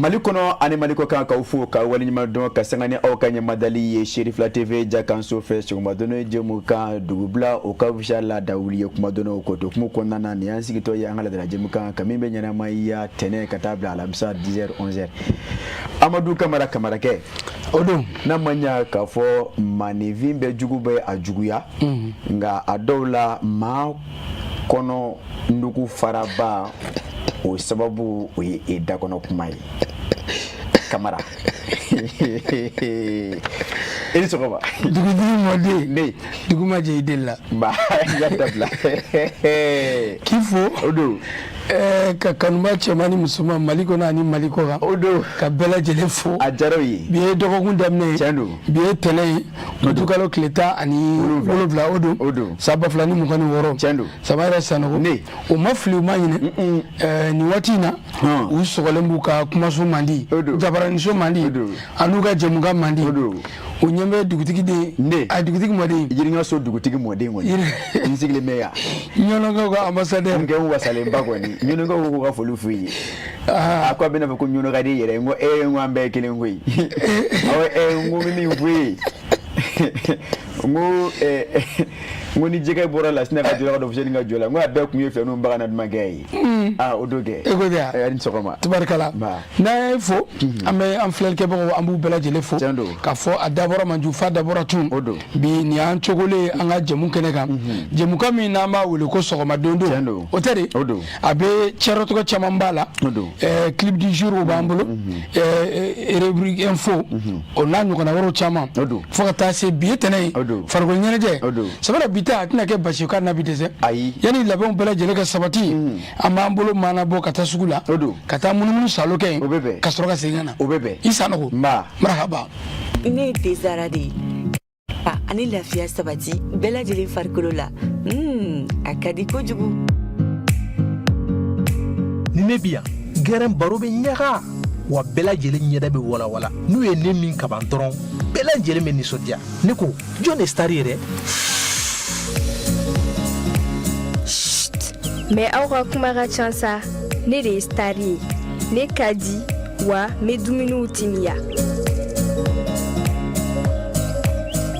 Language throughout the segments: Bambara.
Mali kɔnɔ ani Mali kɔ kan, k'aw fo ka waleɲuman dɔn ka sanga ni aw ka ɲɛmadali ye Serifila TV jakanso fɛ. Sɔgɔmadon jɛmukan dugubila, o ka fisa laada wuli ye. Kumadɔnw ko to kuma kɔnɔna na, nin y'an sigitɔ ye an ka laadala jɛmukan ka min bɛ ɲɛnamaya tɛnɛn ka taa bila alamisa 10h 11h. Amadu Kamara, Kamarakɛ. O don. N'a ma ɲa k'a fɔ maaninfin bɛ jugu bɛ a juguya, nka a dɔw la maa kɔnɔ nugu faraba, o sababu o ye e dakɔnɔ kuma ye. Kamara, i ni sɔgɔma. Dugutigi mɔden. Ne. Dugu ma jɛ i deli la. Ba ya dabila. K'i fo. O don. Ka kanuba cɛman ni musoman, Mali kɔnɔ ani Mali kɔ kan. O don. Ka bɛɛ lajɛlen fo. A diyara o ye. Bi ye dɔgɔkun daminɛ ye. Tiɲɛ don. Bi ye tɛnɛn ye, utukalo tile 17, o don. O don. San 2026. Tiɲɛ don. Sama yɛrɛ Sanogo. Ne. O ma fili, u ma ɲinɛ. Nin waati in na, u sɔgɔlen b'u ka kumaso mandi. O don. Jabaraniso mandi. O don. An'u ka jɛmukan mandi. O don. O ɲɛ bɛ dugutigi den. Ne. A dugutigi mɔden. Yirinka so dugutigi mɔden kɔni, n sigilen bɛ yan. Ɲɔnɔkaw ka ambassadeur. N kɛ n wasalenba kɔni, ɲɔnɔkaw ko k'u ka foli f'u ye. A ko a bɛna fɔ ko ɲɔnɔ ka di yɛrɛ. N ko ee, n ko an bɛɛ ye kelen koyi. Awɔ, n ko n bɛ min f'u ye, n ko n ko ni jɛgɛ bɔra la sina ka jɔ ka don fuseni ka jɔ la, n ko a bɛɛ kun ye fɛn bagan na dumankɛ ye. Aa, o don kɛ. E ko di yan. A ni sɔgɔma. Tubarikala. N'an ye fo, an bɛ an filɛlikɛbagaw, an b'u bɛɛ lajɛlen fo. Tiɲɛ don. K'a fɔ a dabɔra manju fa dabɔra tun. O don. Bi nin y'an cogolen ye an ka jɛmu kɛnɛ kan, jɛmukan min n'an b'a wele ko sɔgɔma don. Tiɲɛ don. O tɛ de. O don. A bɛ cɛrɔtɔgɔ caman b'a la. O don. Clip du jour, o b'an bolo, rubrique info, o n'a ɲɔgɔnna wɛrɛw caman. O don. Fo ka taa se bi ye tɛnɛ ye. O don. Farikolo ɲɛnajɛ. O don. Sabula bi ta a tɛna kɛ basi ye k'a na bi dɛsɛ. Ayi. Yanni labɛnw bɛɛ lajɛlen ka sabati, an b'an bolo maana bɔ ka taa sugu la. O don. Ka taa munumunu salo kɛ yen. O bɛ bɛn. Ka sɔrɔ ka segin ka na. O bɛ bɛn. I Sanogo. Nba. Marahaba. Ne ye Tezara de ye ani lafiya sabati bɛɛ lajɛlen farikolo la. A ka di kojugu. Ni ne bi yan, gɛrɛn baro bɛ ɲaga wa, bɛɛ lajɛlen ɲɛda bɛ walawala. N'u ye ne min kaban dɔrɔn, bɛɛ lajɛlen bɛ nisɔndiya. Ne ko jɔn de star ye dɛ? Mais aw ka kuma ka ca sa. Ne de ye star ye. Ne ka di wa, n bɛ dumuniw timiya.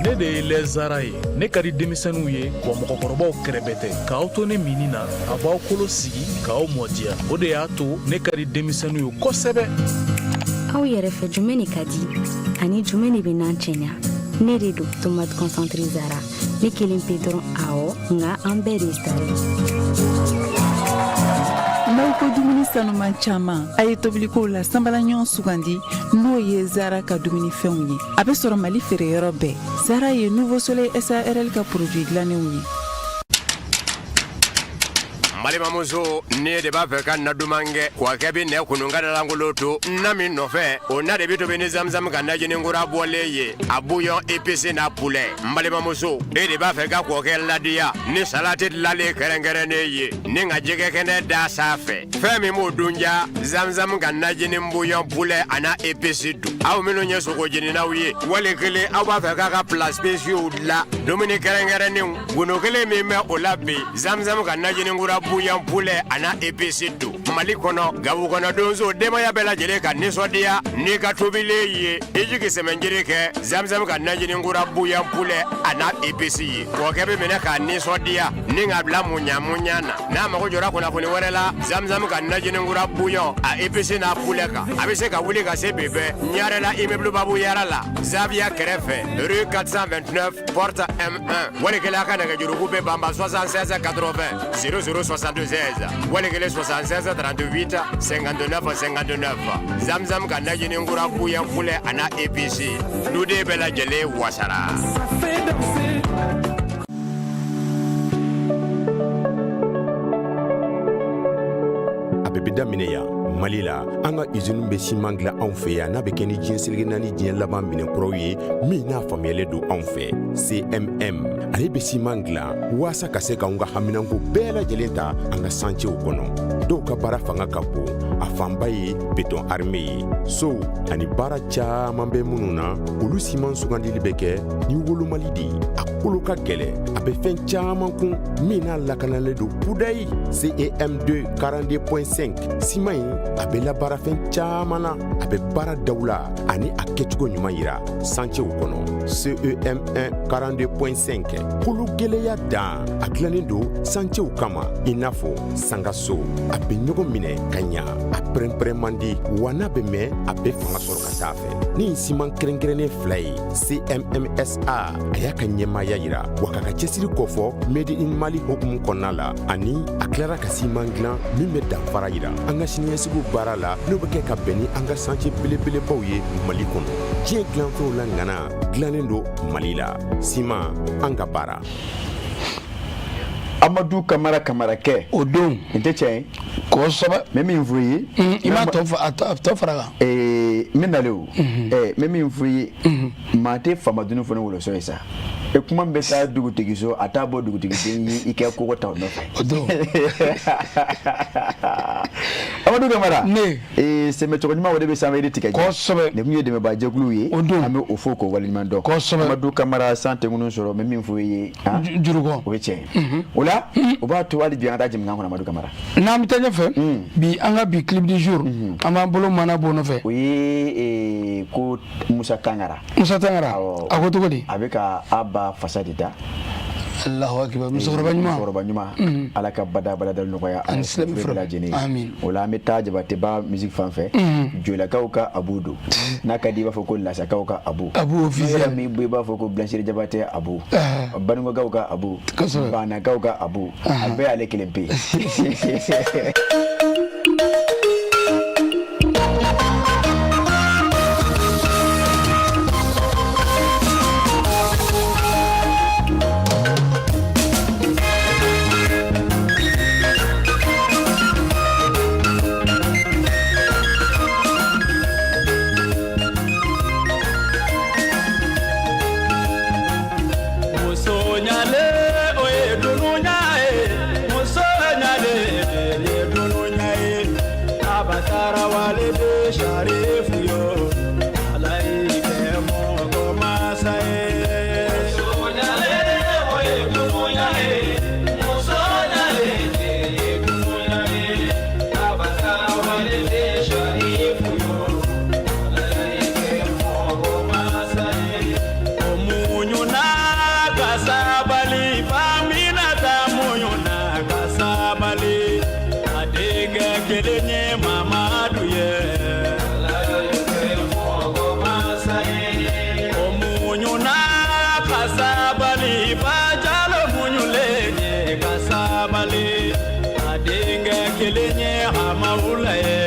Ne de ye lɛzara ye. Ne ka di denmisɛnninw ye wa mɔgɔkɔrɔbaw kɛrɛbɛ tɛ. K'aw to ne minni na, a b'aw kolo sigi k'aw mɔdiya. O de y'a to ne ka di denmisɛnninw ye kosɛbɛ. Aw yɛrɛ fɛ, jumɛn de ka di ani jumɛn de bɛ n'an cɛɲa? Ne de don, tomate concentré Zara. Ne kelen pe dɔrɔn, awɔ, nka an bɛɛ de ye star ye. N'aw ko dumuni sanuman caman, a ye tobilikow la sanbala ɲɔgɔn sugandi, n'o ye Zara ka dumunifɛnw ye. A bɛ sɔrɔ Mali feereyɔrɔ bɛɛ. Zara ye Nouveau Soleil SARL ka produit dilannenw ye. N balimamuso, ne de b'a fɛ ka na duman kɛ wa kɛ bɛ nɛ kunun ka dalankolon to na min nɔfɛ, o na de bɛ tobi ni Zamzam ka najini kura bɔlen ye, a bouillon épice n'a poulet. N balimamuso, e de b'a fɛ ka kɔkɛ ladiya ni salati dilanlen kɛrɛnkɛrɛnnen ye ni ka jɛgɛ kɛnɛ da sanfɛ, fɛn min b'o dun ja, Zamzam ka najini bouillon poulet a n'a épice dun. Aw minnu ye sogo jeninaw ye, wali kelen aw b'a fɛ k'a ka plats spéciaux dilan, dumuni kɛrɛnkɛrɛnnenw, gundo kelen min bɛ o la bi, Zamzam ka najini kura bouillon poulet a n'a épice dun. Mali kɔnɔ, gabu kɔnɔ, donso, denbaya bɛɛ lajɛlen ka nisɔndiya n'i ka tobilen ye, i jigi sɛmɛnjiri kɛ Zamzam ka najini kura bouillon poulet a n'a épice ye. Kɔkɛ bɛ minɛ k'a nisɔndiya ni ka bila muɲa muɲa na. N'a mago jɔra kunnafoni wɛrɛ la Zamzam ka najini kura bouillon a épice n'a poulet kan, a bɛ se ka wuli ka se bi bɛɛ Ɲarela, immeuble Babu Yara la, Zaviya kɛrɛfɛ, rue 429, porte M1. Wali kelen a ka nɛgɛjuruku bɛ banba 76 80 00 76, wali kelen 76 38 59 59. Zamzam ka najini kura bouillon poulet a n'a épice, duden bɛɛ lajɛlen wasara. A bɛɛ bɛ daminɛ yan, Mali la. An ka usine bɛ siman dilan anw fɛ yan, n'a bɛ kɛ ni diɲɛ seleke naani diɲɛ laban minɛnkuraw ye min n'a faamuyalen don anw fɛ. CMM, ale bɛ siman dilan waasa ka se k'anw ka haminanko bɛɛ lajɛlen ta an ka santiyew kɔnɔ. Dɔw ka baara fanga ka bon, a fanba ye béton armé ye. Sow ani baara caman bɛ minnu na, olu siman sugandili bɛ kɛ ni wolomali de ye. A kolo ka gɛlɛn, a bɛ fɛn caman kun min n'a lakanalen don kudayi. CEM2 42.5 siman in. A bɛ labaara fɛn caman na. A bɛ baara dawula ani a kɛcogo ɲuman yira santiyew kɔnɔ. CEM1 42.5 kolo gɛlɛya dan, a dilannen don santiyew kama i n'a fɔ sangaso. A bɛ ɲɔgɔn minɛ ka ɲa, a pɛrɛnpɛrɛn man di, wa n'a bɛ mɛn, a bɛ fanga sɔrɔ ka taa fɛ. Ni siman kɛrɛnkɛrɛnnen fila ye, CMMSA a y'a ka ɲɛmaaya yira wa k'a ka cɛsiri kofɔ Made in Mali hukumu kɔnɔna la, ani a tilara ka siman dilan min bɛ danfara yira an ka siniɲɛsigiw baara la, n'o bɛ kɛ ka bɛn ni an ka santiye belebelebaw ye Mali kɔnɔ. Diɲɛ dilanfɛnw la ŋana dilannen don Mali la. Siman, an ka baara. Amadu Kamara Kamarakɛ. O don. Nin tɛ tiɲɛ ye. Kosɛbɛ. N bɛ min fɔ i ye. I m'a tɔ fara kan. N bɛ nalen o. N bɛ min fɔ i ye. Maa tɛ faama dunun fɔ ni wɔlɔsɔ ye sa. E kuma min bɛ taa dugutigi so, a t'a bɔ dugutigi den ye i kɛ kogo ta o nɔfɛ. O don. Amadu Kamara. Ne. Sɛmɛcogo ɲuman, o de bɛ sanfɛ tigɛ. Kosɛbɛ. Nin kun ye dɛmɛbaajɛkulu ye. O don. An bɛ o fo k'o waleɲuman dɔn. Kosɛbɛ. Amadu Kamara, san tɛ minnu sɔrɔ, n bɛ min fɔ i ye. Jurukɔ. O ye tiɲɛ ye. O la, o b'a to hali bi an ka taa jɛmukan kɔnɔ, Amadu Kamara. N'an bɛ taa ɲɛfɛ bi, an ka bi clip du jour, an b'an bolo mana bɔ nɔfɛ. O ye ko Musa Tangara. Musa Tangara, a ko cogo di? A bɛ ka a ba fasa de da. Allahu akibar, musokɔrɔba ɲuman. Musokɔrɔba ɲuman, Ala ka bada bada nɔgɔya ani silamɛ bɛɛ lajɛlen. Amin. O la, an bɛ taa Jabateba musique fan fɛ. Jolakaw ka Abu don. N'a ka di i b'a fɔ ko Lasakaw ka Abu. Abu officiel. Min bɔ, i b'a fɔ ko Blanchere Jabate Abu. Banikɔkaw ka Abu. Banakaw ka Abu. A bɛɛ y'ale kelen pe. Muso ɲalen, o ye dunuya ye. Muso ɲalen ye dunuya ye. Aba Tarawale de Sharifu yo, Ala y'i kɛ mɔgɔ masa ye. Muso ɲalen, o ye dunuya ye. Muso ɲalen ye dunuya ye. Aba Tarawale de Sharifu yo, Ala y'i kɛ mɔgɔ masa ye. O muɲuna ka sabali, Faminata muɲuna ka sabali. A denkɛ kelen ye Mamadu ye. Ala y'i kɛ mɔgɔ masa ye. O muɲuna ka sabali, Bajalo muɲulen ye ka sabali. A denkɛ kelen ye Hamawula ye.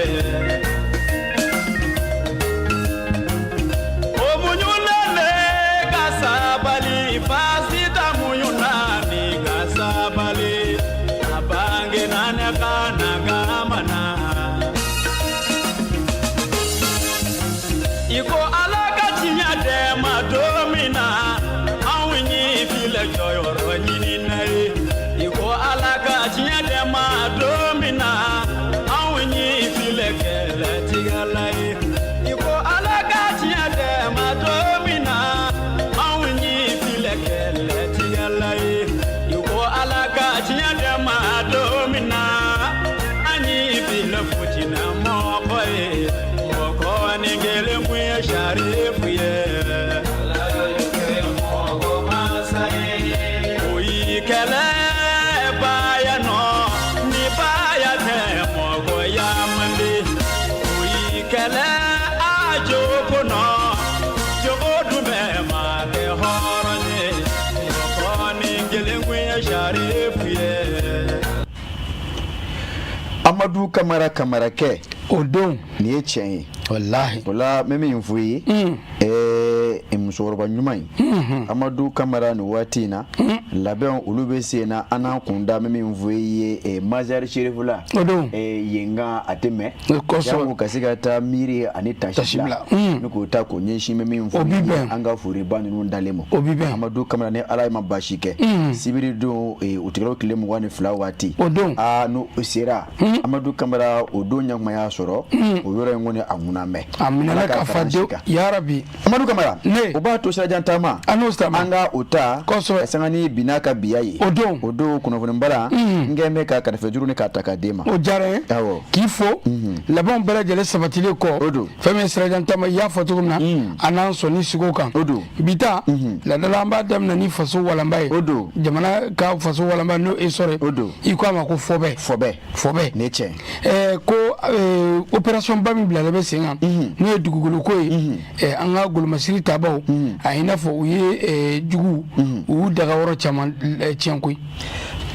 O muɲunale ka sabali, Fasita muɲuna ni ka sabali. A bangena ne ka na gamana. I ko Ala ka tiɲɛ dɛ ma don min na, anw y'i filɛ jɔyɔrɔ ɲini na ye. I ko Ala ka tiɲɛ dɛ ma don min na, anw y'i filɛ kɛlɛtigɛla ye. I ko Ala ka tiɲɛ dɛ ma don min na, anw y'i filɛ kɛlɛtigɛla ye. I ko Ala ka tiɲɛ dɛ ma don min na, an y'i filɛ futinɛ mɔgɔ ye. Mɔgɔ ni kelen kun ye Sarifu ye. Ala y'i kɛ mɔgɔ masa ye. O y'i kɛlɛ baya nɔ, ni baya tɛ mɔgɔya man di. O y'i kɛlɛ a jogo nɔ, jogo dun bɛ maa kɛ hɔrɔn ye. Mɔgɔ ni kelen kun ye Sarifu ye. Amadu Kamara Kamarakɛ. O don. Nin ye tiɲɛ ye. Walahi. O la, n bɛ min fɔ i ye. Musokɔrɔba ɲuman in. Amadu Kamara, nin waati in na. Labɛnw olu bɛ sen na, an n'an kun da, n bɛ min fɔ i ye, Mazari Serifula. O don. Yenkan a tɛ mɛn. Kosɛbɛ. Jango ka se ka taa miiri ani tasi bila. Ni k'o ta k'o ɲɛsin, bɛ min fɔ O i bi ye, bɛn. an ka foriba ninnu dalen ma. O bi bɛn. Amadu Kamara, ni Ala ma baasi kɛ. Sibiri don, o tigɛlaw tile 22 waati. O don. Aa, n'o sera. Amadu Kamara, o don ɲɛkuma y'a sɔrɔ. O yɔrɔ in kɔni, a ŋuna mɛn. A minɛna Ala ka fa fara an si dewu kan. yarabi. Amadu Kamara. Ne. O b'a to sirajan taama, an n'o taama, an ka o ta ka sanga ni bi n'a ka biya ye. O don, o don kunnafoni bala n kɛn bɛ ka kɛrɛfɛjuru ni k'a ta k'a d'e ma. O diyara n ye. Awɔ. K'i fo. Labanw bɛɛ lajɛlen sabatilen kɔ. O don. Fɛn min ye sirajan taama, i y'a fɔ cogo min na, an n'an sɔnni sigi o kan. O don. Bi ta ladala, an b'a daminɛ ni faso walanba ye. O don. Jamana ka faso walanba, n'o essor ye. O don. I ko a ma ko fɔbɛ. Fɔbɛ. Fɔbɛ. Nin ye tiɲɛ. Ko opération ba min bilalen bɛ sen kan, n'o ye dugukolo ko ye, an ka golomasiri tabaw, a i n'a fɔ u ye jugu u y'u daga yɔrɔ caman tiɲɛ koyi.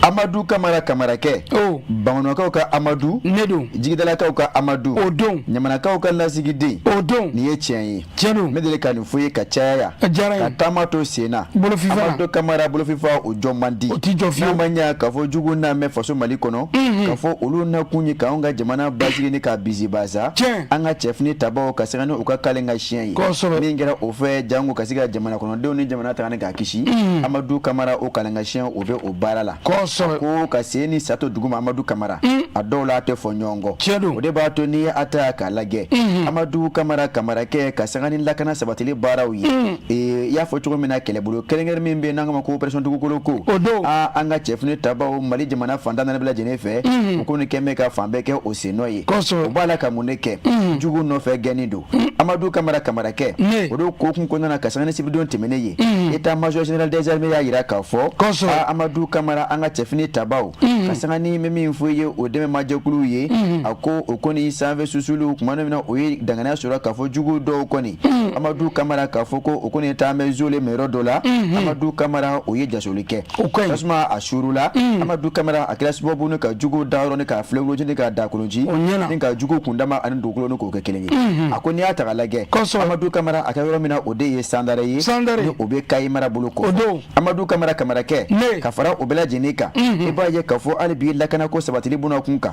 Amadu Kamara Kamarakɛ. O. Bamanankaw ka Amadu. Ne don. Jigidalakaw ka Amadu. O don. Ɲamanakaw ka lasigiden. O don. Nin ye tiɲɛ ye. Tiɲɛ don. Ne deli ka nin fɔ ye ka caya yan. A diyara n ye. Ka taama to sen na. Bolofifa. Amadu Kamara bolofifa, o jɔ man di. O t'i jɔ fiyewu. N'a ma ɲɛ k'a fɔ jugu n'a mɛn faso Mali kɔnɔ. K'a fɔ olu nakun ye k'anw ka jamana basigi ni k'a bisibasa. Tiɲɛ. An ka cɛfini tabaw ka sanga ni u ka kalen ka siɲɛ ye. Kosɛbɛ. Min kɛra o fɛ jango ka se ka jamana kɔnɔdenw ni jamana taga ni k'a kisi. Amadu Kamara, o kalen ka siɲɛ, o bɛ o baara la. Kosɛbɛ. Ko ka sen ni sa to duguma, Amadu Kamara, a dɔw la a tɛ fɔ ɲɔgɔn kɔ. Tiɲɛ don. O de b'a to n'i ye a ta k'a lajɛ, Amadu Kamara Kamarakɛ, ka sanga ni lakana sabatili baaraw ye, i y'a fɔ cogo min na, kɛlɛbolo kɛrɛnkɛrɛn min bɛ yen n'an k'a ma ko opération dugukolo ko. O don. Aa, an ka cɛfini tabaw Mali jamana fan tan naani bɛɛ lajɛlen fɛ, o ko nin kɛn bɛ ka fan bɛɛ kɛ o sen nɔ ye. Kosɛbɛ. O b'a la ka mun de kɛ? Jugu nɔfɛ gɛnni don. Amadu Kamara Kamarakɛ. Ne. O de ko kun kɔnɔna na, ka sanga ni sibiridon tɛmɛnen ye, état major général des armées y'a jira k'a fɔ. Kosɛbɛ. Aa, Amadu Kamara, an ka cɛfini tabaw, ka sanga ni bɛ min fɔ i ye, o dɛmɛmajɛkuluw ye, a ko o kɔni sanfɛ susuluw tuma min na, o ye danganiya sɔrɔ k'a fɔ jugu dɔw kɔni, Amadu Kamara, k'a fɔ ko o kɔni taa bɛ zole mɛ yɔrɔ dɔ la, Amadu Kamara, o ye jasoli kɛ. O ka ɲi. Tasuma a suurula. Amadu Kamara, a kɛra sababu ni ka jugu dayɔrɔ ni k'a filenkolonci ni k'a dakolonci. O ɲɛna. Ni ka jugu kundama ani dugukolo ni k'o kɛ kelen ye. A ko n'i y'a ta k'a lajɛ, Kosɛbɛ. Amadu Kamara, a ka yɔrɔ min na, o de ye Sandare ye. Sandare. Ni o bɛ Kayi mara bolo kɔ. O don. Amadu Kamara Kamarakɛ. Ne. Ka fara o bɛɛ lajɛlen kan, i b'a ye k'a fɔ hali bi lakanako sabatili buna kun kan,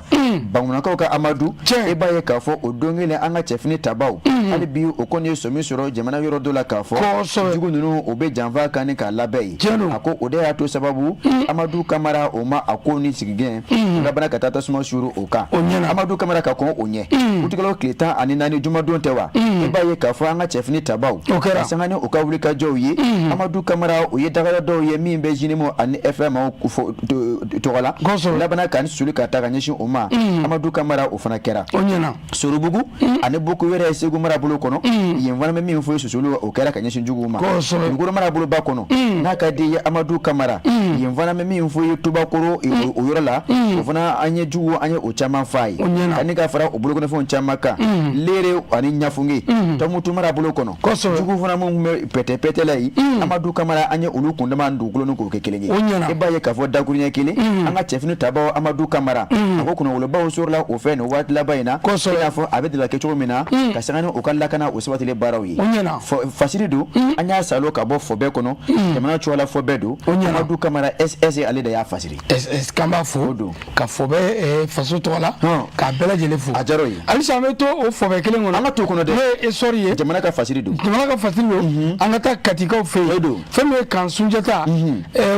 Bamanankaw ka Amadu, Tiɲɛ. i b'a ye k'a fɔ o don kelen, an ka cɛfini tabaw, hali bi o kɔni ye sɔmi sɔrɔ jamana yɔrɔ dɔ la k'a fɔ Kosɛbɛ. jugu ninnu, o bɛ janfa kan ni k'a labɛn ye. Tiɲɛ don. A ko o de y'a to sababu, Amadu Kamara, o ma a ko ni sigigɛn, o labanna ka taa tasuma suuru o kan. O ɲɛna. Amadu Kamara, ka kɔn o ɲɛ, utikalo tile 14, jumadon tɛ wa, i b'a ye k'a fɔ an ka cɛfini tabaw, O kɛra. ka sanga ni u ka wulikajɔw ye, Amadu Kamara, o ye dagayɔrɔ dɔw ye min bɛ JNIM ani FMA tɔgɔ la. Kosɛbɛ. O labanna ka ni suli ka taa ka ɲɛsin o ma. Amadu Kamara, o fana kɛra. O ɲɛna. Sorobugu ani Boko yɛrɛ ye Segu mara bolo kɔnɔ, yen fana bɛ min fɔ ye, susuli o kɛra ka ɲɛsin juguw ma. Kosɛbɛ. Kulukɔrɔ mara boloba kɔnɔ, n'a ka di ye, Amadu Kamara, yen fana bɛ min fɔ ye, Tubakoro o yɔrɔ la, o fana an ye jugu, an ye o caman f'a ye. O ɲɛna. Ani ka fara o bolokɔnɔfɛnw caman kan, Lere ani Ɲafunge, Tɔnbukutu mara bolo kɔnɔ, Kosɛbɛ. jugu fana minnu bɛ pɛtɛ-pɛtɛ la yen, Amadu Kamara, an ye olu kundama dugukolo ni k'o kɛ kelen ye. O ɲɛna. I b'a ye k'a fɔ dakuruɲɛ kelen, an ka cɛfini tabaw, Amadu Kamara, a ko kunnawolobaw sɔrɔla o fɛ nin waati laban in na. Kosɛbɛ. I n'a fɔ a bɛ deli ka kɛ cogo min na, ka sanga ni u ka lakana o sabatili baaraw ye. O ɲɛna. Fasiri don, an y'a salo ka bɔ fɔbɛ kɔnɔ, jamana cogoya la fɔbɛ don. O ɲɛna. Amadu Kamara SS, ale de y'a fasiri. SS k'an b'a fo. O don. Ka fɔbɛ faso tɔgɔ la, k'a bɛɛ lajɛlen fo. A diyara o ye. Halisa an bɛ to o fɔbɛ kelen kɔnɔ. An ka to o kɔnɔ dɛ. N'o ye essor ye. Jamana ka fasiri don. Jamana ka fasiri don. An ka taa Katikaw fɛ yen. O don. Fɛn min ye kan Sunjata,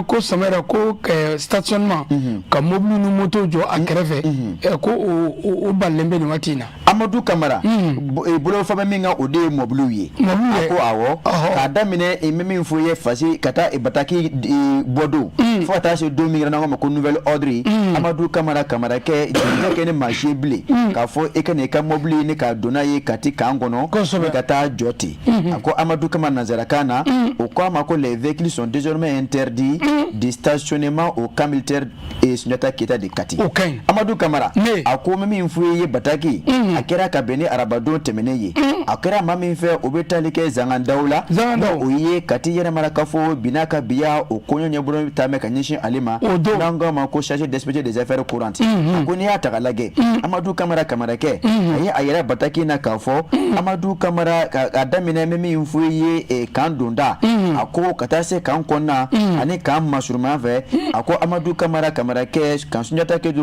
ko sama yɛrɛ ko stationnement, ka mobili ni moto jɔ a kɛrɛfɛ, ko o balilen bɛ nin waati in na. Amadu Kamara, bolofa bɛ min kan, o de ye mɔbiliw ye. Mɔbiliw A ye. ko awɔ. K'a daminɛ n bɛ min fɔ i ye, fasi ka taa bataki bɔ don, fo ka taa se don min kɛra n'an k'a ma ko nouvel ordre ye, Amadu Kamara Kamarakɛ, jigin kɛ ni maa si ye bilen k'a fɔ e ka na i ka mɔbili ni k'a don n'a ye Kati kan kɔnɔ ni ka taa jɔ ten. A ko Amadu Kamara, nanzarakan na, o ko a ma ko les véhicules sont désormais interdits de stationnement au camp militaire Sunjata Keita de Kati. O ka ɲi. Amadu Kamara, Ne. a ko n bɛ min fɔ i ye, bataki a kɛra ka bɛn ni arabadon tɛmɛnen ye, a kɛra maa min fɛ, o bɛ tali kɛ Zangandaw la. Zangandaw. O ye Kati yɛrɛmara kafo bina ka biya o koɲɔ ɲɛbolo ta mɛn ka ɲɛsin ale ma. O don. N'an k'a ma ko chargé d'expédier des affaires courantes. A ko n'i y'a ta k'a lajɛ, Amadu Kamara Kamarakɛ, a ye a yɛrɛ bataki na k'a fɔ Amadu Kamara, ka daminɛ n bɛ min fɔ i ye, kan donda, a ko ka taa se kan kɔnɔna ani kan masuruma fɛ, a ko Amadu Kamara Kamarakɛ, kan Sunjata Keita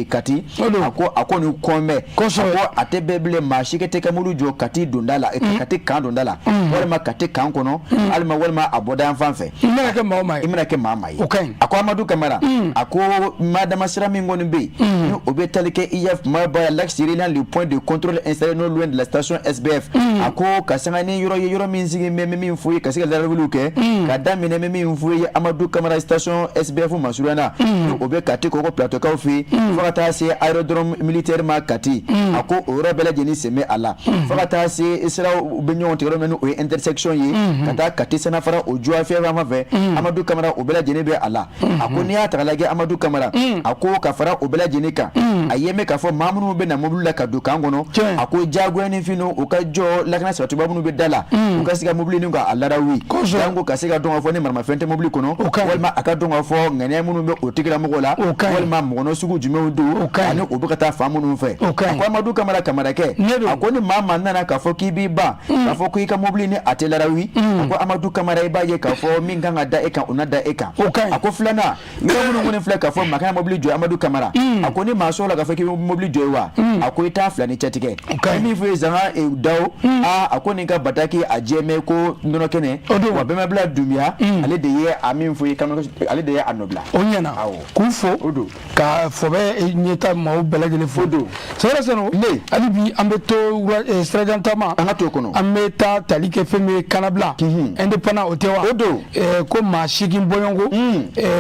Kati, O don. a ko nin kɔn bɛ. Kosɛbɛ. A ko a tɛ bɛn bilen maa si kɛ t'i ka mobili jɔ Kati donda la, Kati camp donda la, walima Kati camp kɔnɔ, alima walima a bɔda yan fan fɛ. I mana kɛ maa o maa ye. I mana kɛ maa maa ye. O ka ɲi. A ko Amadu Kamara, a ko madama sira min kɔni bɛ yen, ni o bɛ tali kɛ IAF Kumaba l'axe reliant le point de contrôle installé non loin de la station SBF. A ko ka sanga ni yɔrɔ ye, yɔrɔ min sigi bɛ min fɔ ye ka se ka larawuliw kɛ ka daminɛ bɛ min fɔ ye Amadu Kamara station SBF masurunya na, ni o bɛ Kati kɔgɔ plateaukaw fɛ yen, fo ka taa se aérodrome militaire ma Kati. A ko o yɔrɔ bɛɛ lajɛlen sen bɛ a la, fo ka taa se siraw bɛ ɲɔgɔn tigɛ yɔrɔ min, o ye intersection ye, ka taa Kati Sanafara o juwafiyɛ fan fɛ. Amadu Kamara, o bɛɛ lajɛlen bɛ a la. A ko n'i y'a ta k'a lajɛ, Amadu Kamara, a ko ka fara o bɛɛ lajɛlen kan, a ye mɛn k'a fɔ maa minnu bɛ na mobili la ka don camp kɔnɔ, a ko diyagoya ni fin u ka jɔ lakana sabatibaa minnu bɛ da la, u ka se ka mobili nin ka a larawi, janko ka se ka dɔn k'a fɔ ni maramafɛn tɛ mobili kɔnɔ, walima a ka dɔn k'a fɔ ŋaniya minnu bɛ o tigilamɔgɔw la, walima mɔgɔnɔ sugu jumɛnw don ani u bɛ ka taa fan minnu fɛ. A ko Amadu Kamara Kamarakɛ, a ko ni maa maa nana k'a fɔ k'i b'i ban k'a fɔ ko i ka mobili ni a tɛ larawi, a ko Amadu Kamara, i b'a ye k'a fɔ min kan ka da e kan, o na da e kan. A ko filanan, yɔrɔ minnu kɔni filɛ k'a fɔ maa kana mobili jɔ, Amadu Kamara, a ko ni maa sɔrɔla k'a fɔ k'i bɛ mobili jɔ ye wa, a ko i t'a fila ni cɛtigɛ min fɔ ye zanga daw. Aa, a ko nin ka bataki a jɛmɛ ko nɔnɔ kɛnɛ wa bɛnbabila Dunbiya, ale de ye a min fɔ ye, ale de ye a nɔbila. O ɲɛna k'u fo ka fɔbɛ ɲɛta maaw bɛɛ lajɛlen fo. Don sɛbɛn sɛnɛ ne hali bi an bɛ to sirajan taama. An ka to kɔnɔ. An bɛ taa tali kɛ fɛn min ye kannabila indépendant, o tɛ wa? O don. Ko maa 8 bɔɲɔgɔnko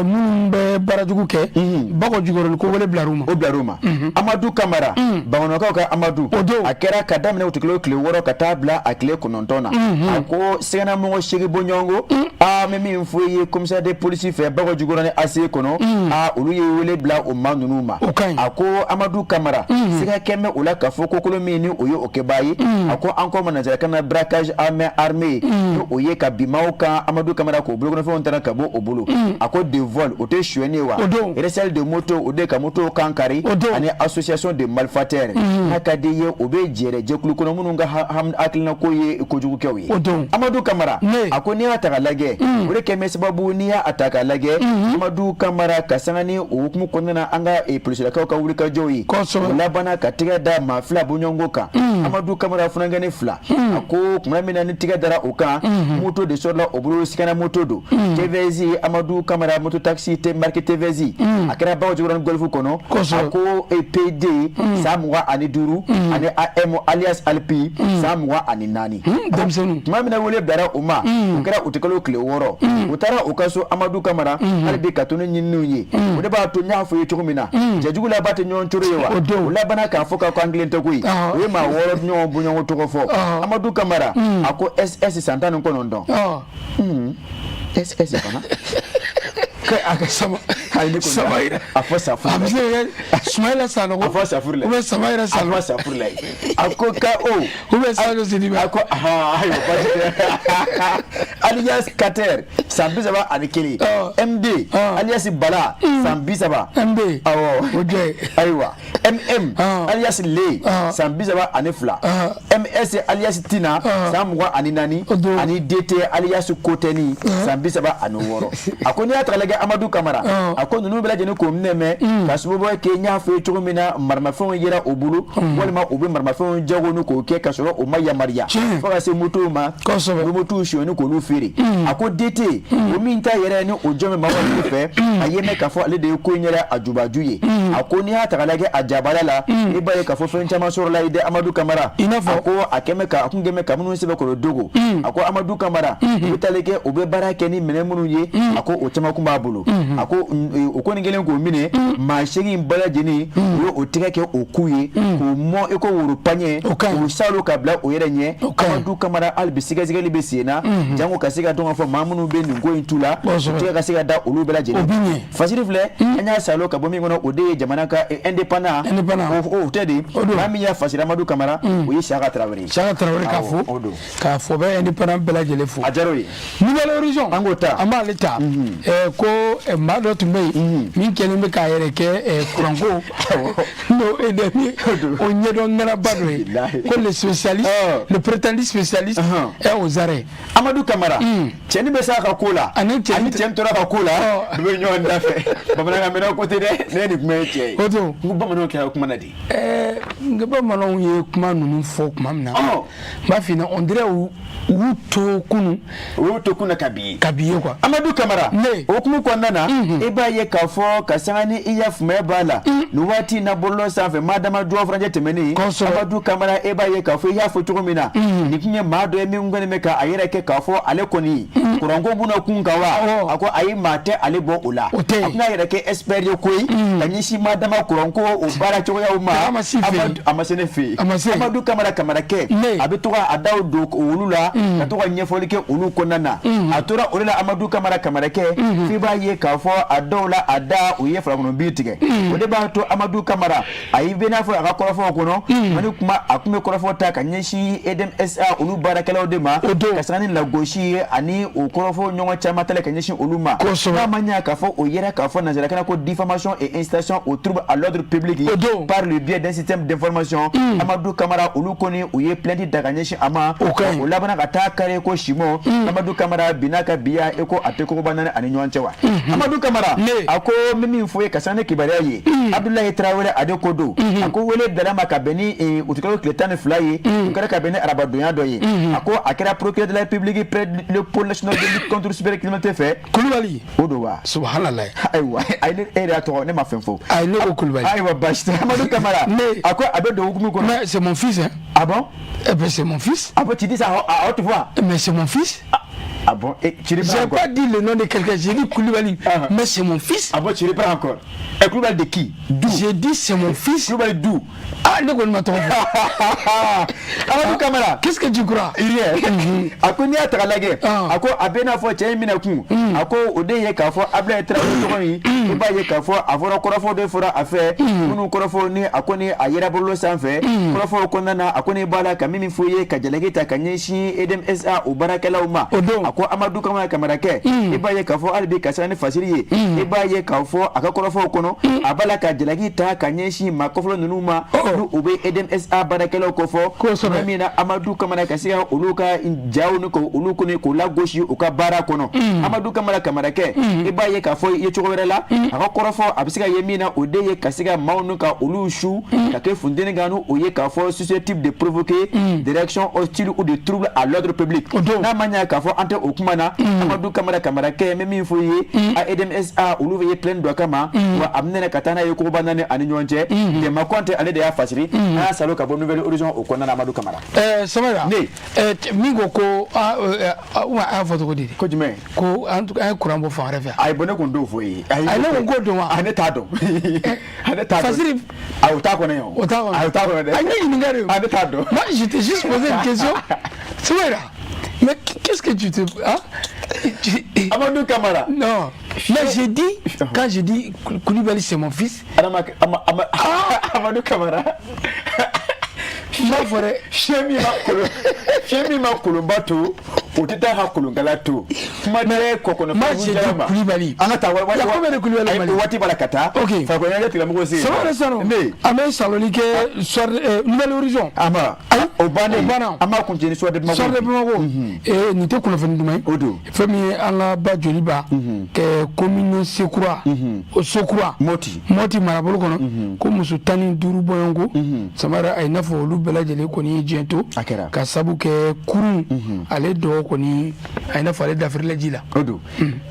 minnu bɛ baarajugu kɛ Bakɔ Jikɔrɔni, ko wele bilar'u ma. O bilar'u ma. Amadu Kamara, Bamanankaw ka Amadu. O don. A kɛra ka daminɛ utikalo tile 6 ka taa bila a tile 9 na. A ko siganamɔgɔ 8 bɔɲɔgɔnko, aa, n bɛ min fɔ i ye, commissaire de police fɛ Bakɔ Jikɔrɔni ACI kɔnɔ, aa, olu ye wele bila o maa ninnu ma. A ko Amadu Kamara, siga kɛn bɛ o la k'a fɔ ko kolo min ni o ye o kɛbaa ye, a ko an k'o ma nansarakan na braquage à main armée, ni o ye ka bin maaw kan, Amadu Kamara, k'o bolokɔnɔfɛnw tana ka bɔ o bolo. A ko de vol, o tɛ sonyɛni ye wa? Recel de moto, o de ka moto kan kari, ani association de malfaiteurs, n'a ka di ye, o bɛ jɛrɛ jɛkulu kɔnɔ minnu ka hakilina ko ye kojugukɛw ye. Amadu Kamara, a ko n'i y'a ta k'a lajɛ, o de kɛn bɛ sababu n'i y'a ta k'a lajɛ, Amadu Kamara, ka sanga ni o hukumu kɔnɔna na, an ka polisilakaw ka wulikajɔw ye, o labanna ka tɛgɛ da maa 2 bɔɲɔgɔnko kan. Amadu Kamara, funankɛnin 2. A ko tuma min na ni tɛgɛ dara o kan, moto de sɔrɔla o bolo, sigana moto don, TVS. Amadu Kamara, moto taxi tɛ marque TVS. A kɛra Bakɔ Jikɔrɔni Golf kɔnɔ. A ko PD, san 25, ani AM alias Alpi, san 24. Denmisɛnninw. Tuma min na wele bilara o ma, o kɛra utikalo tile 6, u taara u ka so. Amadu Kamara, hali bi ka to ni ɲininiw ye, o de b'a to n y'a fɔ i ye cogo min na, cɛjugu laban tɛ ɲɔgɔn coro ye wa? O labanna k'a fɔ k'a ko an kelen tɛ koyi. O ye maa 6 ɲɔgɔn bɔɲɔgɔn tɔgɔ fɔ. Amadu Kamara, a ko SS, san 19. SS fana. A ka sama sama yɛrɛ. A fɔ safuru. A bɛ se ka kɛ Sumayila Sanogo. A fɔ safuru la. Ou bien Sama yɛrɛ Sanogo. A fɔ safuru la. A ko ka o. Ou bien Sadio Sidibe. A ko ayiwa, baasi tɛ. Alias Kater, san 31. MD alias Bala, san 30. MD. Awɔ. O jɔ ye. Ayiwa. MM alias Le, san 32. MS alias Tina, san 24, ani DT alias Kotɛni, san 36. A ko n'i y'a ta k'a lajɛ, Amadu Kamara, a ko ninnu bɛɛ lajɛlen k'o minɛ mɛn ka sababu kɛ n y'a fɔ ye cogo min na, maramafɛnw yera o bolo, walima u bɛ maramafɛnw jago ni k'o kɛ ka sɔrɔ o ma yamaruya, fo ka se motow ma, u bɛ motow sonyɛ k'olu feere. A ko DT, o min ta yɛrɛ ni o jɔn bɛ maa fɛ, a ye mɛn k'a fɔ ale de ye ko in yɛrɛ a jubaju ye. A ko n'i y'a ta k'a lajɛ a jabala la, i b'a ye k'a fɔ fɛn caman sɔrɔla ye dɛ, Amadu Kamara. I n'a fɔ. A ko a kɛmɛ ka a kun kɛmɛ ka minnu sɛbɛkɔrɔ dogo. A ko Amadu Kamara, u bɛ taali kɛ, u bɛ baara kɛ ni minɛn minnu ye, a ko o caman kun b'a bolo. A ko o kɔni kɛlen k'o minɛ, maa 8 bɛɛ lajɛlen, u ye o tɛgɛ kɛ o ku ye k'o mɔ i ko woro paɲɛ, k'o salo ka bila o yɛrɛ ɲɛ. Amadu Kamara, hali bi sɛgɛsɛgɛli bɛ sen na, janko ka se ka dɔn k'a fɔ maa minnu bɛ nin ko in tu la, o tɛgɛ ka se ka da olu bɛɛ lajɛlen. Fasiri filɛ, an y'a salo ka bɔ min kɔnɔ, o de ye jamana ka indépendant, o tɛ de maa min y'a fasiri, Amadu Kamara, o ye Siyaka Tarawele ye. Siyaka Tarawele, k'a fo, k'a fɔ bɛ indépendant bɛɛ lajɛlen fo. A diyara o ye. Nouvel Horizon. An k'o ta. An b'ale ta. Ko maa dɔ tun bɛ yen min kɛlen bɛ k'a yɛrɛ kɛ kuranko n'o EDM ye, o ɲɛdɔn ŋanaba dɔ ye, ko le spécialiste, le prétendu spécialiste est aux arrêts. Amadu Kamara, cɛnin bɛ s'a ka ko la, ani cɛnin tora ka ko la, u bɛ ɲɔgɔn da fɛ. Bamanankan mɛnna ko tɛ dɛ, ne ye nin kuma ye. tiɲɛ ye. O don. N ko bamananw kɛra kuma na de. Ɛɛ, nka bamananw ye kuma ninnu fɔ tuma min na, n b'a f'i ɲɛna, on dirait u y'u to kunun. U y'u to kunun ka bi ye. Ka bi ye quoi. Amadu Kamara. Ne. O hukumu kɔnɔna na. I b'a ye k'a fɔ ka sanga ni i ya fumaya b'a la. Nin waati in na bɔlɔlɔ sanfɛ madama duwa furancɛ tɛmɛnen. Kosɛbɛ. Amadu Kamara, e b'a ye k'a fɔ i y'a fɔ cogo min na. Nin tun ye maa dɔ ye min kɔni bɛ ka a yɛrɛ kɛ k'a fɔ ale kɔni. Kuranko b'u kun kan wa. A ko ayi, maa tɛ ale bɔ o la. O tɛ. A tun y'a yɛrɛ kɛ expert ye koyi. Ka ɲɛsin madama kuranko o baara cogoyaw ma. A ma s'i fɛ yen. A ma se ne fɛ yen. A ma se. Amadu Kamara Kamarakɛ. Ne. A bɛ to ka a daw don olu la. Ka to ka ɲɛfɔli kɛ olu kɔnɔna na. A tora o de la, Amadu Kamara Kamarakɛ. F'i b'a ye k'a fɔ a dɔw la, a da u ye falakɔnɔ bin tigɛ. O de b'a to Amadu Kamara a y'i bɛ n'a fɔ a ka kɔrɔfɔw kɔnɔ. Ani kuma a tun bɛ kɔrɔfɔ ta ka ɲɛsin EDM SA olu baarakɛlaw de ma. O don. Ka sanga ni lagosi ye ani o kɔrɔfɔ ɲɔgɔn caman talen ka ɲɛsin olu ma. Kosɛbɛ. N'a ma ɲɛ k'a fɔ o yɛrɛ k'a fɔ nanzarakan na ko diffamation et incitation au trouble à l'ordre public. O don. Par le biais d'un système d'information. Amadu Kamara, olu kɔni u ye plainte ta ka ɲɛsin a ma. O ka ɲi. O labanna ka taa kari ko Simon. Amadu Kamara binna ka biya e ko a tɛ kogoba naani ani ɲɔgɔn cɛ wa. Amadu Kamara. Ne. A ko n bɛ min fɔ ye ka sanga ni kibaruya ye. Abdoulaye Traoré ale ko don. A ko wele bila ma ka bɛn ni utikalo tile 12 ye. O kɛra ka bɛn ni arabadonya dɔ ye. A ko a kɛra procureur de la République près le pôle national de lutte contre cybercriminalité fɛ. Kulubali. O don wa. Subhanallah. Ayiwa, ayi, ne e yɛrɛ y'a tɔgɔ, ne ma fɛn fɔ. Ayi, ne ko Kulubali. Ayiwa, baasi tɛ, Amadu Kamara. Ne. A ko a bɛ don hukumu kɔnɔ. Mais c'est mon fils, hein. Ah bon? Eh ben, c'est mon fils. Ah bon, tu dis ça à haute voix? Mais c'est mon fils. Ah bon? Et tu reprends J'ai encore? pas dit le nom de quelqu'un, j'ai dit Koulibaly. Ah. Mais c'est mon fils. Ah bon, tu reprends encore? Et Koulibaly de qui? D'où? J'ai dit c'est mon fils. Koulibaly d'où? Ah, ne kɔni ma tɔgɔ fɔ. Amadou Kamara. Qu'est-ce que tu crois? Rien. A ko n'i y'a ta k'a lajɛ, Ah. a ko a bɛ n'a fɔ cɛ in minɛ kun, a ko o de ye k'a fɔ Abdoulaye Traoré tɔgɔ in, i b'a ye k'a fɔ a fɔra kɔrɔfɔ de fɔra a fɛ minnu kɔrɔfɔ ni a ko ni a yɛrɛ bɔlɔlɔ sanfɛ kɔrɔfɔw kɔnɔna na, a ko ni b'a la ka min fɔ i ye ka jalaki ta ka ɲɛsin EDM SA o baarakɛlaw ma. O don. A ko Amadu Kamara Kamarakɛ, i b'a ye k'a fɔ hali bi ka sanga ni fasiri ye, i b'a ye k'a fɔ a ka kɔrɔfɔw kɔnɔ, a b'a la ka jalaki ta ka ɲɛsin maa kɔfɔlɔ ninnu ma, n'u u bɛ EDM SA baarakɛlaw kofɔ. Kosɛbɛ. Tuma min na Amadu Kamara ka se ka olu ka jaw ni ko olu kɔni k'o lagosi u ka baara kɔnɔ. Amadu Kamara Kamarakɛ, i b'a ye k'a fɔ ye cogo wɛrɛ la, a ka kɔrɔfɔ a bɛ se ka ye min na, o de ye ka se ka maaw ni ka olu su ka kɛ funteni kan, o ye k'a fɔ susceptible de provoquer des réactions hostiles ou de troubles à l'ordre public. O don. N'a ma ɲɛ k'a fɔ an tɛ o kuma na, Amadu Kamara Kamarakɛ, n bɛ min fɔ i ye, a EDM SA olu ye plainte dɔ kama wa a bɛna ka taa n'a ye kogoba naani ani ɲɔgɔn cɛ. Dɛmɛ Kɔnte ale de y'a fasiri, an y'a salo ka bɔ Nouvel Horizon o kɔnɔna na, Amadu Kamara. Samara. Ne. Min ko ko ah, ah, a y'a fɔ cogo di? Ko jumɛn? Ko an ye kuran bɔ fan wɛrɛ fɛ. Ayi, bon, ne kun t'o fɔ i ye. Ayi, ne kun k'o dɔn wa? Ayi, ne t'a dɔn. Ne t'a dɔn. Fasiri. Ayi, o t'a kɔnɔ yan. O t'a kɔnɔ. Ayi, o t'a kɔnɔ dɛ. Ayi, ne ɲininka de. Ayi, ne t'a dɔn. Moi, je t'ai juste posé une question. Samara, mais qu'est-ce que tu te, hein? Amadou Kamara. Non. Mais j'ai dit, quand j'ai dit Koulibaly, c'est mon fils. Adama, ama, Amadou Kamara. N b'a fɔ dɛ. Fiɲɛ min ma kolonba to, o tɛ taa ka kolonkala to. Kuma tɛ kɔkɔnɔ. Moi, j'ai dit Koulibaly. An ka taa Il y a combien de Koulibaly au Mali? O waati b'a la ka taa. Ok. Farikolo ɲɛnajɛ tigilamɔgɔw se. Samara Sanu. Ne. An bɛ saloni kɛ soir Nouvel Horizon. Ama. Ayi. O bannen. O banna. An b'a kuncɛ ni soir de Bamako. Soir de Bamako. Nin tɛ kunnafoni duman ye. O don. Fɛn min ye an ka ba joliba. Kɛ commune Sekura. O Sokura. Moti. Moti marabolo kɔnɔ. Ko muso 15 bɔɲɔgɔnko. Samara, a ye n'a fɔ olu bɛɛ lajɛlen kɔni ye diɲɛ to. A kɛra. Ka sabu kɛ kurun. Ale dɔgɔ kɔni a ye n'a fɔ ale dafirila ji la. O don.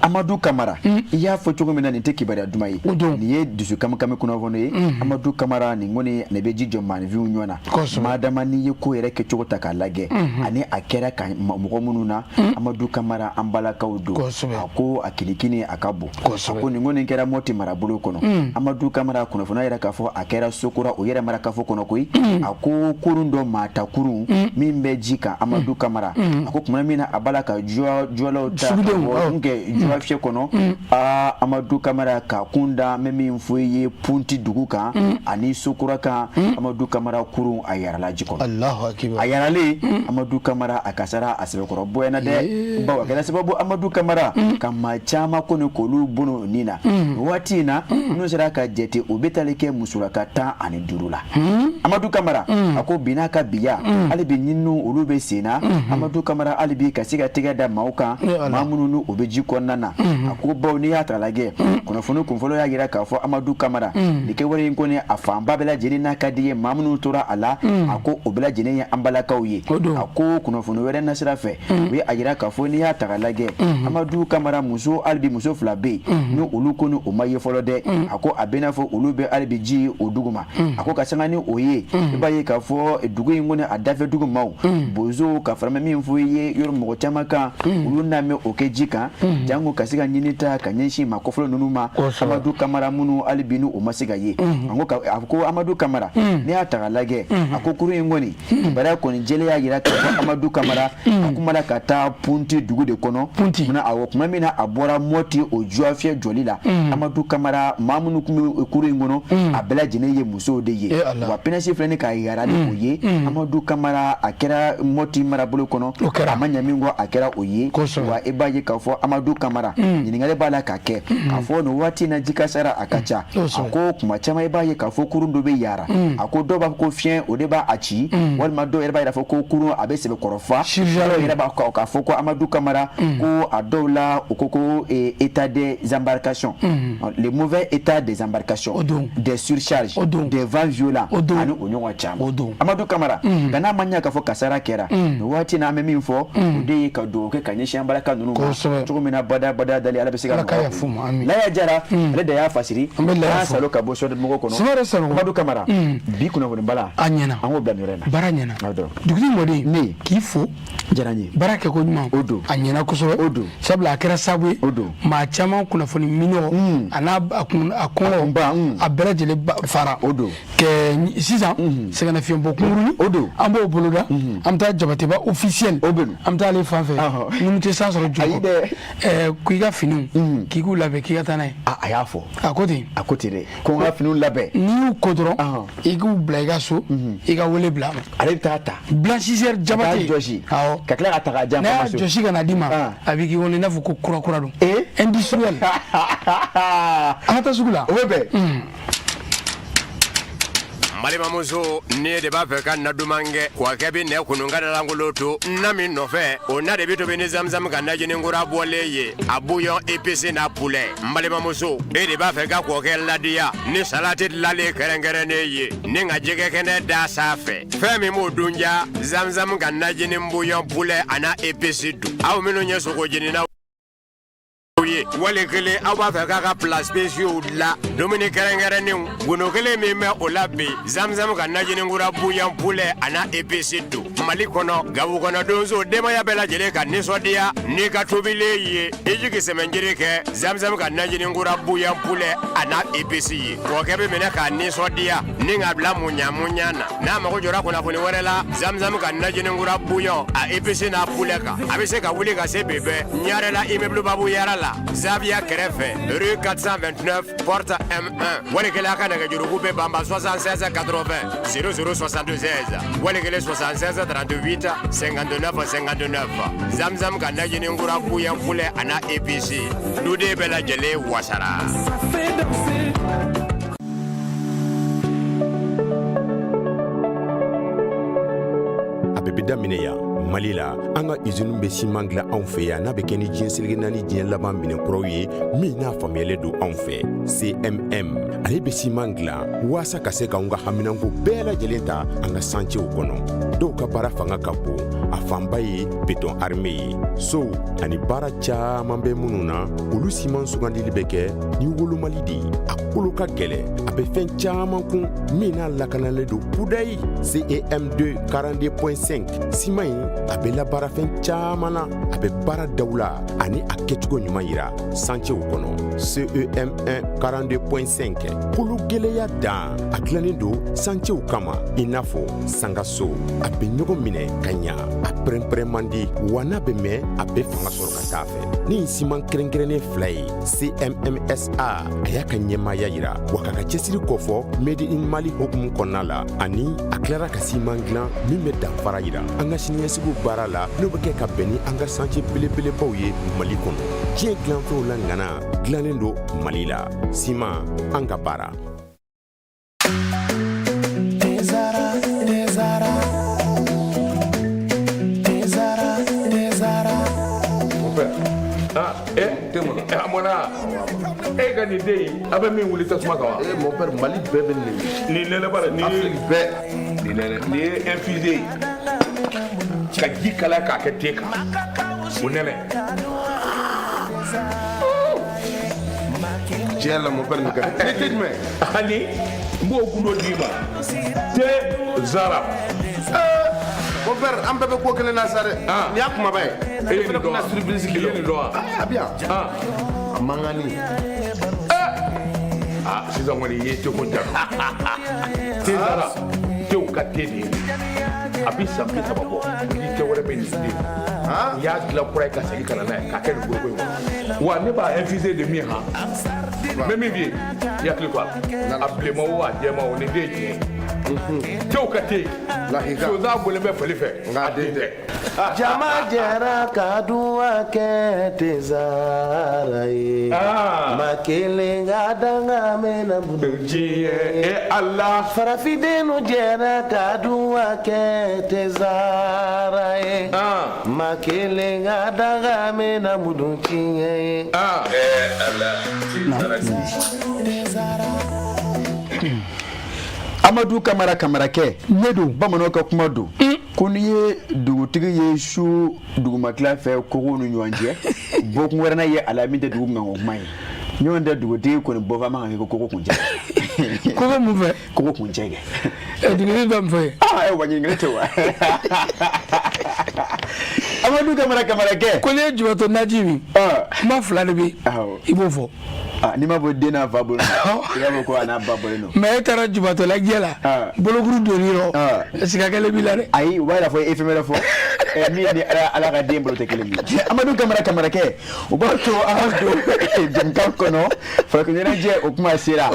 Amadu Kamara, i y'a fɔ cogo min na, nin tɛ kibaruya duman ye. O don. Nin ye dusu kamikami kunnafoni ye. Amadu Kamara, nin kɔni nin bɛ ji jɔ maaninfinw ɲɔgɔn na. Kosɛbɛ. Madama n'i ye ko yɛrɛ kɛcogo ta k'a lajɛ, ani a kɛra ka mɔgɔ minnu na, Amadu Kamara, an balakaw don. Kosɛbɛ. A ko a kilikini a ka bon. Kosɛbɛ. A ko nin kɔni kɛra Mɔti marabolo kɔnɔ. Amadu Kamara, kunnafoniya yɛrɛ k'a fɔ a kɛra Sokura o yɛrɛ marakafo kɔnɔ koyi. A ko kurun dɔ maata kurun min bɛ ji kan, Amadu Kamara. A ko tuma min na a b'a la ka juwalaw ta ka Sugudenw, bɔ awɔ. n kɛ juwa fiyɛ kɔnɔ. Aa, Amadu Kamara, ka kun da n bɛ min fɔ i ye Punti dugu kan ani Sokura kan, Amadu Kamara, kurun a yarala ji kɔnɔ. Alahu akibar. A yaralen, Amadu Kamara, a kasara a sɛbɛkɔrɔ bɔyana dɛ, bawo a kɛra sababu, Amadu Kamara, ka maa caman kɔni k'olu bɔnɛ nin na nin waati in na, n'u sera ka jate, o bɛ tali kɛ musolaka 15 la. Amadu Kamara, a ko bi n'a ka biya, hali bi ɲininiw olu bɛ sen na. Amadu Kamara, hali bi bi ka se ka tɛgɛ da maaw kan, maa minnu n'u bɛ ji kɔnɔna na. A ko bawo n'i y'a ta lajɛ, kunnafoni kunfɔlɔ y'a jira k'a fɔ Amadu Kamara, nin kɛwale in kɔni a fanba bɛɛ lajɛlen n'a ka di ye maa minnu tora a la, a ko o bɛɛ lajɛlen ye an balakaw ye. A ko kunnafoni wɛrɛ nasira fɛ, u ye a jira k'a fɔ n'i y'a ta lajɛ, Amadu Kamara muso hali bi muso fila bɛ yen ni olu kɔni o ma ye fɔlɔ dɛ. A ko a bɛ n'a fɔ olu bɛ hali bi ji o duguma. A ko ka sanga ni o ye, i b'a ye k'a fɔ dugu in kɔni a dafɛ dugu maaw, bozow ka fara min fɔ i ye yɔrɔ mɔgɔ caman kan, olu n'a mɛn o kɛ ji kan, jango ka se ka ɲini ta ka ɲɛsin maa kofɔlen ninnu ma, Amadu Kamara minnu hali bi ni o ma se ka ye. A ko Amadu Kamara, n'i y'a ta k'a lajɛ, a ko kurun in kɔni kibaruya kɔni jɛlen y'a jira k'a fɔ Amadu Kamara a kun b'a la ka taa Punti dugu de kɔnɔ. Punti awɔ, tuma min na a bɔra Mɔti o Juwafiyɛ jɔli la, Amadu Kamara maa minnu tun bɛ kurun in kɔnɔ, a bɛɛ lajɛlen ye musow de ye. Wa pinɛsi filɛ ni k'a yara ni o ye, Amadu Kamara a kɛra Mɔti marabolo kɔnɔ, a ma ɲɛ min kɔ a kɛra o ye. Wa i b'a ye k'a fɔ Amadu Kamara ɲininkali b'a la ka kɛ k'a fɔ nin waati in na ji kasara a ka ca. A ko kuma caman i b'a ye k'a fɔ kurun dɔ bɛ yara. A ko dɔw b'a fɔ ko fiɲɛ o de b'a ci, walima dɔw yɛrɛ b'a yira fɔ ko kurun a bɛ sɛbɛkɔrɔ fa. Dɔw yɛrɛ b'a k'a fɔ ko Amadu Kamara ko a dɔw la u ko état des embarcations, le mauvais état des embarcations, des surcharges, des vents violents ani o ɲɔgɔn caman. Amadu Kamara nka n'a ma ɲɛ k'a fɔ kasara kɛra nin waati in na, an bɛ min fɔ o de ye ka dugawu kɛ ka ɲɛsin an balaka ninnu ma cogo min na bada bada dali Ala bɛ se ka nɔgɔya. Laya Jara ale de y'a fasiri. An bɛ Laya fo. Salo ka bɔ sɔdimɔgɔ kɔnɔ. Sumare Sanogo. Amadu Kamara, bi kunnafoni bala a ɲɛna, an k'o bila nin yɔrɔ in na. Baara ɲɛna. Dugutigi mɔden ne k'i fo. Diyara n ye. Baara kɛ ko ɲuman. O don. A ɲɛna kosɛbɛ. O don. Sabula a kɛra sababu ye. O don. Maa caman kunnafoni minɔgɔ a n'a a kun a kɔngɔ a bɛɛ lajɛlen fara. O don. Kɛ sisan sɛgɛnnafiɲɛbɔ kunkurunin. O don. An b'o boloda. An bɛ taa Jabateba officiel. O bɛ an bɛ taa ale fan fɛ. Numu tɛ san sɔrɔ jɔ. Ayi dɛ. K'i ka finiw k'i k'u labɛn k'i ka taa n'a ye. A y'a fɔ. A ko ten. A ko ten dɛ. Ko n ka finiw labɛn. N'i y'u ko dɔrɔn, i k'u bila i ka so, i ka wele bila a ma. Ale bɛ taa ta. Blanchisseur Jabate. Ka taa jɔsi. Awɔ. Ka tila ka ta k'a di yan. N'a y'a jɔsi ka na d'i ma, a b'i k'i kɔnɔ i n'a fɔ ko kura kura don. Industriel. An ka taa sugu la. O bɛ bɛn. N balimamuso, ne de b'a fɛ ka na duman kɛ wa kɛ bɛ nɛ kunun ka dalankolon to na min nɔfɛ, o na de bɛ tobi ni zamzam ka najini kura bɔlen ye, a bouillon épice n'a poulet. N balimamuso, e de b'a fɛ ka kɔkɛ ladiya ni salati dilanlen kɛrɛnkɛrɛnnen ye ni ka jɛgɛ kɛnɛ da sanfɛ, fɛn min b'o dun ja, zamzam ka najini bouillon poulet a n'a épice dun. Aw minnu ye sogo jeninaw ye, wali kelen aw b'a fɛ k'a ka plats spéciaux dilan, dumuni kɛrɛnkɛrɛnnenw, gundo kelen min bɛ o la bi, zamzam ka najini kura bouillon poulet a n'a épice don. Mali kɔnɔ, gabu kɔnɔ, donso, denbaya bɛɛ lajɛlen ka nisɔndiya n'i ka tobilen ye, i jigi sɛmɛnjiri kɛ zamzam ka najini kura bouillon poulet a n'a épice ye. Kɔkɛ bɛ minɛ k'a nisɔndiya ni k'a bila muɲa muɲa na. N'a mago jɔra kunnafoni wɛrɛ la zamzam ka najini kura bouillon a épice n'a poulet kan, a bɛ se ka wuli ka se bi bɛɛ Ɲarela, immeuble Babu Yara la, Zaviya kɛrɛfɛ, rue 429 porte M1. Wali kelen a ka nɛgɛjuruku bɛ banba 76 80 00 76, wali kelen 76 38 59 59. Zamzam ka najini kura bouillon poulet a n'a épice, duden bɛɛ lajɛlen wasara. A bɛɛ bɛ daminɛ yan Mali la. An ka usine bɛ siman dilan anw fɛ yan n'a bɛ kɛ ni diɲɛ seleke naani diɲɛ laban minɛn kuraw ye min n'a faamuyalen don anw fɛ. CMM ale bɛ siman dilan waasa ka se k'anw ka haminanko bɛɛ lajɛlen ta an ka santiyew kɔnɔ. Dɔw ka baara fanga ka bon, a fanba ye béton armé ye. Sow ani baara caman bɛ minnu na, olu siman sugandili bɛ kɛ ni wolomali de ye. A kolo ka gɛlɛn, a bɛ fɛn caman kun min n'a lakanalen don kudayi. CEM2 42.5 siman in, a bɛ labaara fɛn caman na. A bɛ baara dawula ani a kɛcogo ɲuman yira santiyew kɔnɔ. CEM1 42.5 kolo gɛlɛya dan, a dilannen don santiyew kama i n'a fɔ sangaso. A bɛ ɲɔgɔn minɛ ka ɲa, a pɛrɛnpɛrɛn man di, wa n'a bɛ mɛn, a bɛ fanga sɔrɔ ka taa fɛ. Ni siman kɛrɛnkɛrɛnnen fila ye, CMMSA a y'a ka ɲɛmaaya yira wa k'a ka cɛsiri kofɔ Made in Mali hukumu kɔnɔna la, ani a tilara ka siman dilan min bɛ danfara yira an ka siniɲɛsigiw baara la, n'o bɛ kɛ ka bɛn ni an ka santiye belebelebaw ye Mali kɔnɔ. Diɲɛ dilanfɛnw la ŋana dilannen don Mali la. Siman, an ka baara. Den mɔna. A mɔna. E ka nin den in, a bɛ min wuli tasuma kan wa? Eh mon père, Mali bɛɛ bɛ nin de. Nin nɛnɛ ba la, nin ye Afrique bɛɛ. Nin nɛnɛ, nin ye infusé ye. Ka ji kalaya k'a kɛ te kan. O nɛnɛ. Tiɲɛ la mon père nin ka di. Ni te jumɛn? Ani n b'o gundo d'i ma. Te Zara. Mon père, an bɛɛ bɛ ko kelen na sa dɛ. Nin y'a kumaba ye. E ye nin fana dɔn wa? bɛna surprise I k'i ye la. nin dɔn wa? A bɛ yan. A mankanni. Ah, sisan kɔni i ye teko jaabi. Te Zara, tew ka te de ye. A bɛ san 30 bɔ. Ni te wɛrɛ bɛ nin den. N y'a dilan kura ye ka segin ka na n'a ye k'a kɛ nin foroko in kɔnɔ. Wa ne b'a infuser de min han. N bɛ min f'i ye, i hakili to a la. A bilenman o a jɛman o, nin den ye tiɲɛ ye. Tew ka te. Lahika. Sonsan bɔlen bɛ fali fɛ. A den tɛ. Jama jɛra ka duwa kɛ tezara ye ma kelen ka danga mɛna diɲɛ e Ala farafindenw jɛra ka duwa kɛ tezara ye ma kelen ka danga mɛna mudun tiɲɛ ye. Amadu Kamara Kamarakɛ ne don bamananw ka kuma don ko n'i ye dugutigi ye su dugumatila fɛ kogo ni ɲɔgɔn cɛ bɔkun wɛrɛ n'a ye a la min tɛ dugu ŋaŋo kuma ye ɲɔgɔn tɛ dugutigi kɔni bɔfan man kan ka kɛ kogo kuncɛ kogo mun fɛ kogo kuncɛ kɛ dugutigi bɛ mun fɛ yen aa wa ɲininkali tɛ wa Amadu Kamara Kamarakɛ ko n'i ye jubatɔ naji min kuma fila de bɛ yen i b'o fɔ n'i ma bɔ den n'a fa bolo i b'a fɔ ko a n'a ba bɔlen don mais e taara jubatɔ lajɛ la bolokuru donni rɔ siga kɛlen b'i la dɛ ayi u b'a yira fɔ e fɛn wɛrɛ fɔ min ni ala ka den bolo tɛ kelen ye Amadu Kamara Kamarakɛ o b'a to an ka don jɛmukan kɔnɔ farikolo ɲɛnajɛ o kuma sera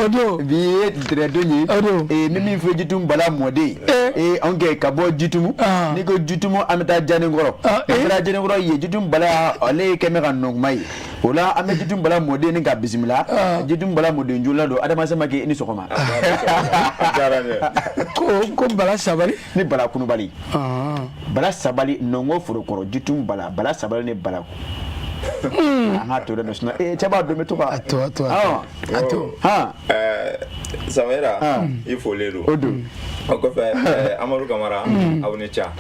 bi ye ntɛnɛndon ye ni min fɔ Jitumu Bala mɔden anw kɛ ka bɔ Jitumu n'i ko Jitumu an bɛ taa Janikɔrɔ an taara Janikɔrɔ yen Jitumu Bala ale kɛn bɛ ka nɔnkuma ye o la an bɛ Jitumu Bala mɔden ni ka bisimila Jitumu Bala mɔden joona don Adama Samake i ni sɔgɔma ko Bala Sabali ni Bala Kunubali Bala Sabali nɔngɔ forokɔrɔ Jitumu Bala Bala Sabali ni Bala an k'a to dɛ sinon cɛ b'a dɔn bɛ to ka a to a to a to Samira i folen don o don o kɔfɛ Amadu Kamara aw ni ca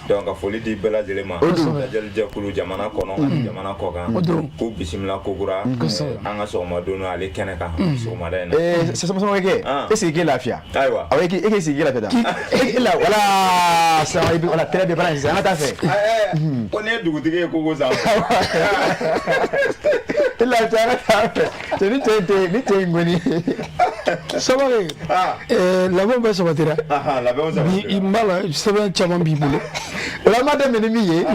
donc ka foli di bɛɛ lajɛlen ma lajɛli jɛkulu jamana kɔnɔ ani jamana kɔkan k'u bisimila kokura an ka sɔgɔma don ale kɛnɛ kan sɔgɔmada in na Samakɛ e sigi k'e lafiya ayiwa awɔ e k'i sigi k'e lafiya da e la wala sisan i bɛ wala très bien baara in sisan an ka taa fɛ ko ne ye dugutigi ye kogo sanfɛ e lafiya an ka taa fɛ cɛ ni cɛ in tɛ ni cɛ in kɔni Samake labɛnw bɛɛ sabatira bi n b'a la sɛbɛn caman b'i bolo o la an b'a daminɛ ni min ye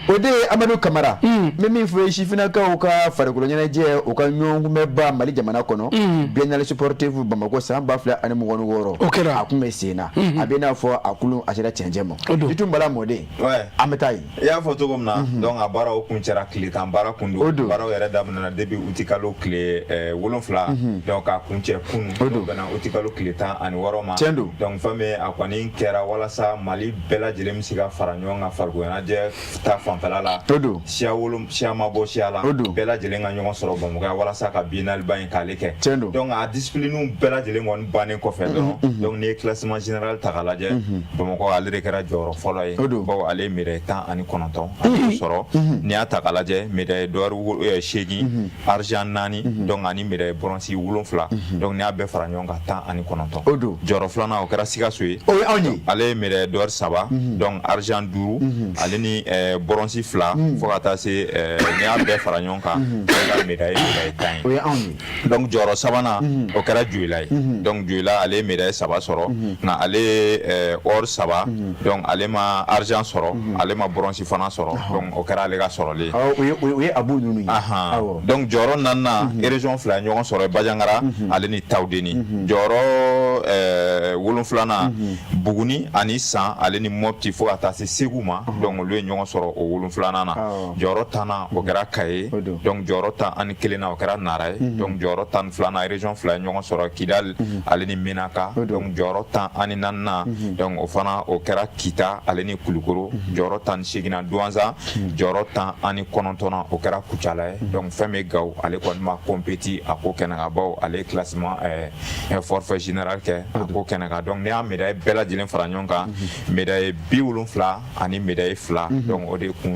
o de ye Amadu Kamara n bɛ min fɔ ye sifinnakaw ka farikolo ɲɛnajɛ u ka ɲɔgɔnkunbɛnba Mali jamana kɔnɔ Biennale sportive Bamakɔ san 2026 o kɛra a kun bɛ sen na a bɛ i n'a fɔ a kulun a sera cɛncɛn ma Jitumu Bala mɔden an bɛ taa yen i y'a fɔ cogo min na donc a baaraw kun cɛra tile 10 baara kun don baaraw yɛrɛ daminɛna depuis uti kalo tile 7 donc k'a kun cɛ kunun o bɛnna uti kalo tile 16 ma tiɲɛ don donc fɛn min a kɔni kɛra walasa Mali bɛɛ lajɛlen bɛ se ka fara ɲɔgɔn kan farikolo ɲɛnajɛ ta fanfɛla la o don siya wolo siya ma bɔ siya la o don bɛɛ lajɛlen ka ɲɔgɔn sɔrɔ Bamakɔ yan walasa ka biennale ba in k'ale kɛ tiɲɛ don donc a discipline bɛɛ lajɛlen kɔni bannen kɔfɛ dɔrɔn donc n'i ye classement général ta k'a lajɛ Bamakɔ ale de kɛra jɔyɔrɔ fɔlɔ ye bawo ale ye médaille 19 ale y'o sɔrɔ n'i y'a ta k'a lajɛ médaille d'or 8 argent 4 donc ani médaille bronze 7 donc n'i y'a bɛɛ fara ɲɔgɔn kan 19 o don jɔyɔrɔ filanan o kɛra Sikaso ye o ye anw ye ale ye médaille d'or 3 donc argent 5 ale ni bronze 2 fo ka taa se n'i y'a bɛɛ fara ɲɔgɔn kan ale ka médaille 10 ye o ye anw ye donc jɔyɔrɔ sabanan o kɛra Joyila ye donc Joyila ale ye médaille 3 sɔrɔ nka ale ye or 3 donc ale ma argent sɔrɔ ale ma bronze fana sɔrɔ donc o kɛra ale ka sɔrɔlen ye o ye Abu ninnu ye donc jɔyɔrɔ naaninan région fila ye ɲɔgɔn sɔrɔ Bandiagara ale ni Tawudeni jɔyɔrɔ wolonfilanan Buguni ani San ale ni Mopti fo ka taa se Segu ma, donc olu ye ɲɔgɔn sɔrɔ o wolonfilanan na. Jɔyɔrɔ 10nan, o kɛra Kaye. Donc jɔyɔrɔ 11nan, o kɛra Nara ye. Donc jɔyɔrɔ 12nan, région fila ye ɲɔgɔn sɔrɔ, Kidal ale ni Menaka. Donc jɔyɔrɔ 14nan, donc o fana o kɛra Kita ale ni Kulukoro. Jɔyɔrɔ 18nan, Duwanza. Jɔyɔrɔ 19nan, o kɛra Kucala ye. Donc fɛn min Gawo, ale kɔni ma compéti a ko kɛnɛ kan, bawo ale ye classement forfait général kɛ a ko kɛnɛ kan. Donc n'i y'a médaille bɛɛ lajɛlen fara ɲɔgɔn kan, médaille 70 ani médaille 2, donc o de kun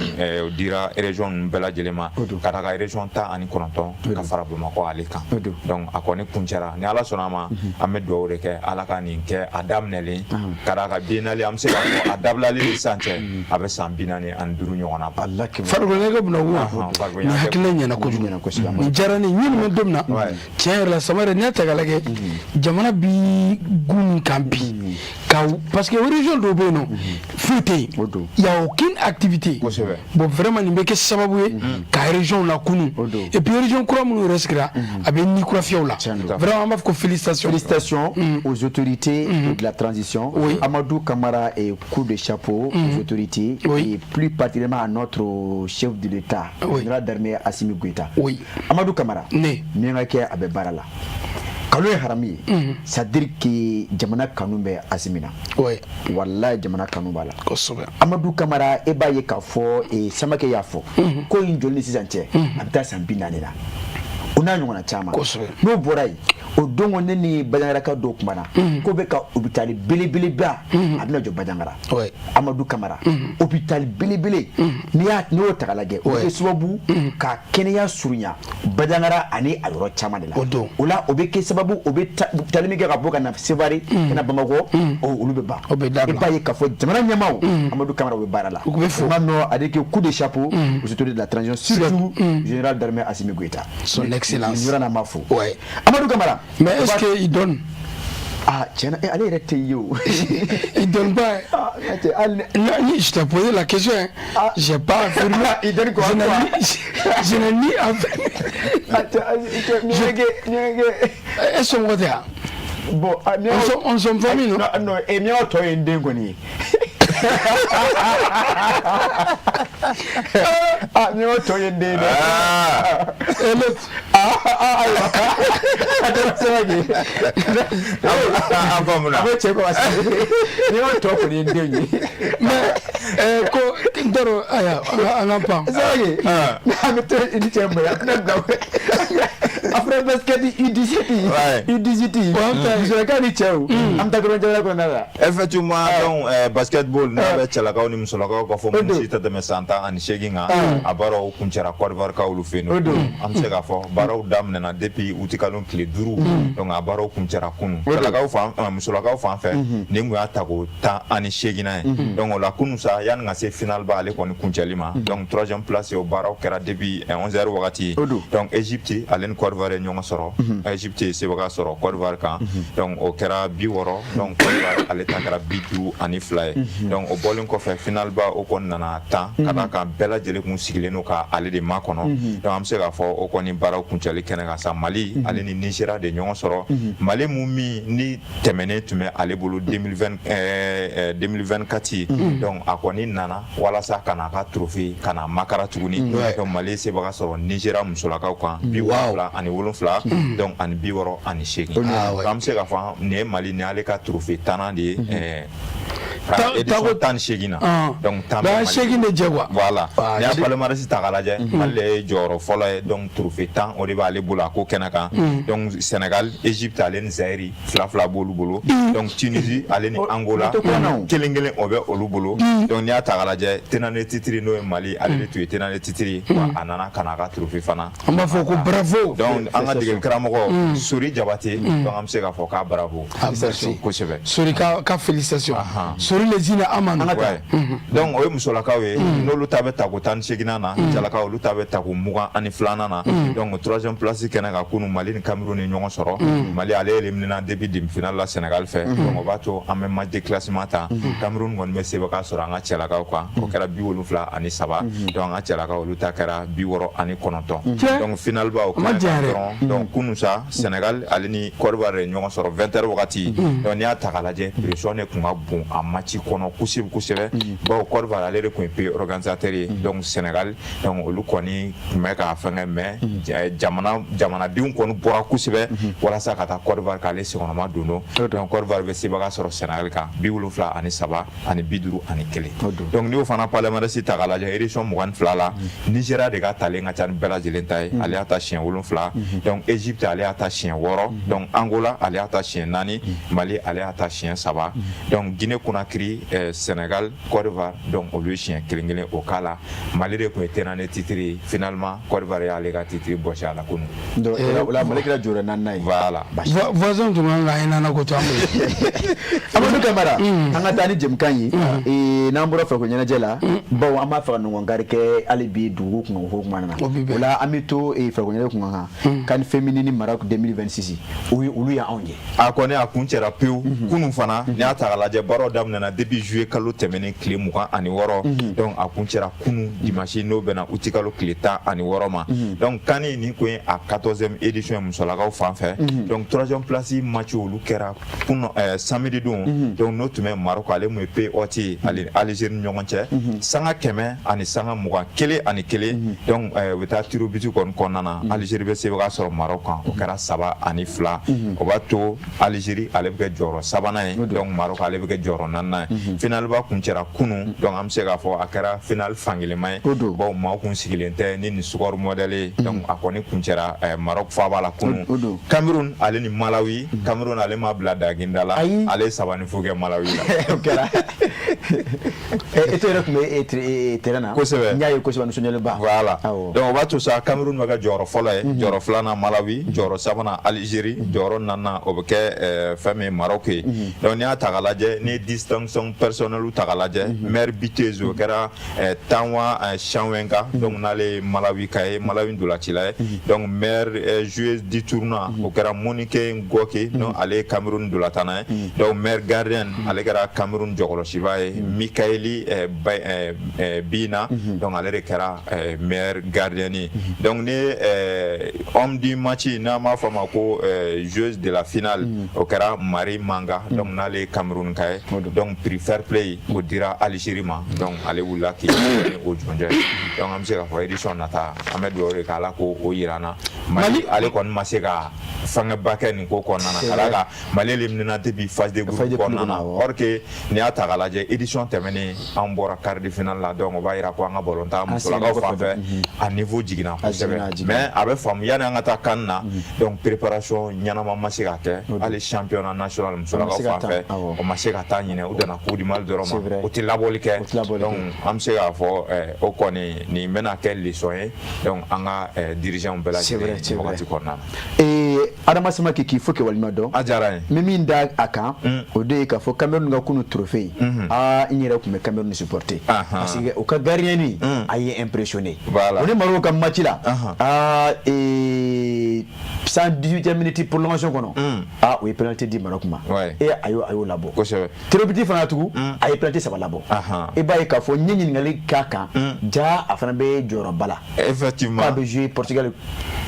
dira région ninnu bɛɛ lajɛlen ma, ka taga région 19 ka fara Bamakɔ ale kan. Donc a kɔni kuncɛra. Ni Ala sɔnna a ma, an bɛ dugawu de kɛ, Ala ka nin kɛ a daminɛlen, ka d'a kan biennale, an bɛ se k'a fɔ a dabilalen ni sisan cɛ, a bɛ san 45 ɲɔgɔn na. Farikolo ɲɛnajɛ bɛna nin hakilina ɲɛna kojugu, nin diyara ne ye. N ye nin mɛn don min na, tiɲɛ yɛrɛ la, sama yɛrɛ, n'i y'a ta k'a lajɛ, jamana bi gun min kan bi ka, parce que région dɔw bɛ yen nɔ, foyi tɛ yen, il y a aucune activité. Bon, vraiment, nin bɛ kɛ sababu ye ka région lakunu, et puis région kura minnu yɛrɛ sigira, a bɛ ni kura fiyɛw la. Vraiment, an b'a fɔ ko félicitations. Félicitations aux autorités de la transition. Amadou Kamara et coup de chapeau aux autorités et plus particulièrement à notre chef de l'État, général d'armée Assimi Goïta. Amadou Kamara, ne min ka kɛ, a bɛ baara la. Kalo ye haramu ye, c'est à dire que jamana kanu bɛ Assimi na. Walahi, jamana kanu b'a la. Amadou Kamara, e b'a ye k'a fɔ Samakɛ y'a fɔ ko in joli ni sisan cɛ, a bɛ taa san 40 na, o n'a ɲɔgɔnna caman. N'o bɔra yen, o don ko ne ni Bandiagaraka dɔw kumana ko bɛ ka hôpital belebeleba, a bɛna jɔ Bandiagara. Amadou Kamara, hôpital belebele, n'i y'a n'i y'o ta k'a lajɛ, o bɛ kɛ sababu ka kɛnɛya surunya Bandiagara ani a yɔrɔ caman de la. O la, o bɛ kɛ sababu, o bɛ tali min kɛ ka bɔ ka na Sevare, ka na Bamakɔ, olu bɛ ban. I b'a ye k'a fɔ jamana ɲɛmaaw, Amadou Kamara, o bɛ baara la. Vraiment, a que coup de chapeau aux autorités de la transition, surtout général d'armée Assimi Goïta. Son excellence. Nin yɔrɔ na, ma fo. Amadou Kamara. Mais est-ce qu'il donne? Ah, tiɲɛna, ale yɛrɛ tɛ ye o. Il donne pas. Ah, non, je t'ai posé la question, hein. Ah. J'ai pas affirmé. Il donne quoi? Je n'ai ni affirmé. Est-ce que tɛ yan? Bon, on sommes famille, non? Non, non, e miɲanka tɔ ye n den kɔni ye. Ah, miɲanka tɔ ye n den dɛ. Et l'autre? Ah, ah, ayiwa. A kɛra sababu ye. An faamuna. A bɛ cɛ kɔ miɲanka tɔ kɔni ye n den ye. Mais ko n t'a dɔn, ayiwa, an ka pan. Sababu an bɛ to i ni cɛ bonya, a tɛna bila. Après basket U17, U18, musolakaw ni cɛw, an bɛ taa dɔrɔn jamana kɔnɔna la. Effectivement, donc basketball n'a bɛ cɛlakaw ni musolakaw ka fɔ minnu si tɛ tɛmɛ san 18 kan, a baaraw kuncɛra Côte d'Ivoire kaw olu fɛ yen nɔ. An bɛ se k'a fɔ baaraw daminɛna depuis août kalo tile 5, donc a baaraw kuncɛra kunun. Cɛlakaw fan, musolakaw fan fɛ, nin kun y'a tako 18nan ye. Donc o la, kunun sa, yanni ka se final ba ale kɔni kuncɛli ma, donc troisième place, o baaraw kɛra depuis 11 heures wagati. Donc Égypte ale ni Côte d'Ivoire ye ɲɔgɔn sɔrɔ. Égypte ye sebaga sɔrɔ Côte d'Ivoire kan, donc o kɛra 60, donc Côte d'Ivoire ale ta kɛra 52 ye. Donc o bɔlen kɔfɛ, final ba o kɔni nana tan, ka d'a kan bɛɛ lajɛlen kun sigilen don ka ale de makɔnɔ. Donc an bɛ se k'a fɔ o kɔni baaraw kuncɛli kɛnɛ kan sa, Mali ale ni Nigéria de ɲɔgɔn sɔrɔ. Mali mun min ni tɛmɛnen tun bɛ ale bolo 2020 2024, donc a kɔni nana walasa ka n'a ka trophée ka na makara tuguni. Donc Mali ye sebaga sɔrɔ Nigéria musolakaw kan, 77, donc ani 68. Donc an bɛ se k'a fɔ nin ye Mali ni ale ka trophée 10nan de ye édition 18 na. Donc 10 bɛ Mali 8 de jɛ quoi. Voilà, n'i y'a palmarès ta k'a lajɛ, Mali de ye jɔyɔrɔ fɔlɔ ye, donc trophée 10, o de b'ale bolo a ko kɛnɛ kan. Donc Sénégal, Égypte ale ni Zaïre, fila fila b'olu bolo. Donc Tunisie ale ni Angola, kelen kelen, o bɛ olu bolo. Donc n'i y'a ta k'a lajɛ, tenant de titre, n'o ye Mali, ale de tun ye tenant de titre ye, wa a nana ka n'a ka trophée fana. An b'a fɔ ko bravo. Donc an ka degeli karamɔgɔ Sori Jabate, donc an bɛ se k'a fɔ k'a bravo. Ah, merci. Kosɛbɛ. Sori ka félicitation. Sori Lezina Amanu. Ouais. Donc o ye musolakaw ye, n'olu ta bɛ tako 18nan na. Jalakaw, olu ta bɛ tako 22nan na. Donc troisième place kɛnɛ kan, kunun Mali ni Cameroun ye ɲɔgɔn sɔrɔ. Mali ale éliminé depuis demi-finale la Sénégal fɛ. Donc o b'a to an bɛ match de classement ta. Cameroun kɔni bɛ sebaga sɔrɔ an ka cɛlakaw kan, o kɛra 73. Donc an ka cɛlakaw, olu ta kɛra 69. Donc finale ba o kɛnɛ kan dɔrɔn, donc kunun sa, Sénégal ale ni Côte d'Ivoire ye ɲɔgɔn sɔrɔ 20 heures wagati. Donc n'i y'a ta k'a lajɛ, pression de tun ka bon a match match kɔnɔ kosɛbɛ kosɛbɛ, bawo Côte d'Ivoire ale de tun ye pays organisateur ye. Donc Sénégal, donc olu kɔni tun bɛ k'a fɛngɛ, mais jamanadenw kɔni bɔra kosɛbɛ walasa ka taa Côte d'Ivoire k'ale senkɔrɔma don. Donc Côte d'Ivoire bɛ sebaga sɔrɔ Sénégal kan 73 ani 51. Donc n'i y'o fana palmarès ta k'a lajɛ, édition 22 la, Nigéria de ka talen ka ca ni bɛɛ lajɛlen ta ye, ale y'a ta siɲɛ 7. Donc Égypte, ale y'a ta siɲɛ 6. Donc Angola, ale y'a ta siɲɛ 4. Mali, ale y'a ta siɲɛ 3. Donc Guinée Conakry, Sénégal, Côte d'Ivoire, donc olu ye siɲɛ kelen kelen o k'a la. Mali de tun ye tenant de titre ye. Finalement, Côte d'Ivoire y'ale ka titre bɔsi a la kunun. Donc o la Mali kɛra jɔyɔrɔ naaninan ye. Voilà. Voisin tun kan ka hinɛ ko to an bolo. Amadu Kamara, an ka taa ni jɛmukan ye. N'an bɔra farikolo ɲɛnajɛ la, bawo an b'a fɛ ka ɲɔgɔnkari kɛ hali bi dugu kunkan ko kuma na. O la an bɛ to farikolo ɲɛnajɛ kunkan kan, CAN féminine Maroc 2026, olu ye anw ye. A kɔni a kun cɛra pewu kunun fana. N'i y'a ta k'a lajɛ, baaraw daminɛna depuis juillet kalo tɛmɛnen tile 26. Donc a kun cɛra kunun dimanche, n'o bɛnna août kalo tile 16 ma. Donc CAN nin kun ye a 14e édition ye musolakaw fan fɛ. Donc troisième place match, olu kɛra kunun samedi don. Donc n'o tun bɛ Maroc, ale mun ye pays hôte ye, ale Algérie ni ɲɔgɔn cɛ, sanga 100 ani sanga 21 ani 1. Donc u bɛ taa tir au but kɔni kɔnɔna na, Algérie bɛ sebaga sɔrɔ Maroc kan, o kɛra 3-2. O b'a to Algérie ale bɛ kɛ jɔyɔrɔ sabanan ye, donc Maroc ale bɛ kɛ jɔyɔrɔ naaninan ye. Finale ba kun cɛra kunun. Donc an bɛ se k'a fɔ a kɛra finale fankelenma ye, bawo maaw kun sigilen tɛ ni nin score modèle ye. Donc a kɔni kun cɛra Maroc faaba la kunun. Cameroun ale ni Malawi, Cameroun ale ma bila daginda la, ale ye 3-0 kɛ Malawi la. O kɛra Eto'o yɛrɛ tun bɛ terrain na. Kosɛbɛ. N y'a ye kosɛbɛ, nisɔndiyalen. Voilà, donc o b'a to sa Cameroun bɛ kɛ jɔyɔrɔ fɔlɔ ye, jɔyɔrɔ filanan Malawi, jɔyɔrɔ sabanan Algérie, jɔyɔrɔ naaninan o bɛ kɛ fɛn min ye Maroc ye. Donc n'i y'a ta k'a lajɛ, n'i ye distinction personnelle ta k'a lajɛ, meilleure buteuse, o kɛra Tanwa Chanwenka, donc n'ale ye Malawi ka ye, Malawi ndolacila ye. Donc meilleure joueuse du tournoi, o kɛra Monique Ngoke, donc ale ye Cameroun ndolatana ye. Donc meilleure gardienne, ale kɛra Cameroun jɔkɔlɔsiba ye, Mikaeli Bina, donc ale de kɛra meilleur gardien ye. Donc ni homme du match, n'an b'a fɔ a ma ko joueuse de la finale, o kɛra Marie Manga, donc n'ale ye Cameroun ka ye. Donc prix fair play, o dira Algérie ma, donc ale wulila k'i o jɔnjɔn ye. Donc an bɛ se k'a fɔ édition nata, an bɛ dugawu de kɛ Ala k'o yira an na. Mali, ale kɔni ma se ka fɛngɛba kɛ nin ko kɔnɔna na, ka d'a kan Mali éliminer depuis phase de groupe kɔnɔna na. Or que n'i y'a ta k'a lajɛ, édition tɛmɛnen an bɔra quart de finale la. Donc o b'a yira ko an ka balontan musolakaw fan fɛ, a niveau jiginna kosɛbɛ. Mais a bɛ faamu, yanni an ka taa CAN na, donc préparation ɲɛnama ma se ka kɛ. Hali championnat national musolakaw fan fɛ, o ma se ka taa ɲinɛ, u danna coupe du Mali dɔrɔn ma, o tɛ labɔli kɛ. Donc an bɛ se k'a fɔ o kɔni nin bɛna kɛ leçon ye, donc an ka dirigeants bɛɛ lajɛlen wagati kɔnɔna na. Adama Samake, k'i fo k'i waleɲuman dɔn. A diyara n ye. N bɛ min da a kan, o de ye k'a fɔ Cameroun ka kunu trophée, aa, n yɛrɛ tun bɛ Cameroun supporter parce que u ka gardien ni a ye impressionné. Voilà. O ni Maroc ka match la, aa, 118e minute prolongation kɔnɔ, aa, o ye penalty di Maroc ma e a y'o labɔ. Tir au but fana tugun, a ye penalty saba labɔ. I b'a ye k'a fɔ n ye ɲininkali k'a kan ja, a fana bɛ jɔyɔrɔba la. Effectivement. K'a bɛ jouer Portugal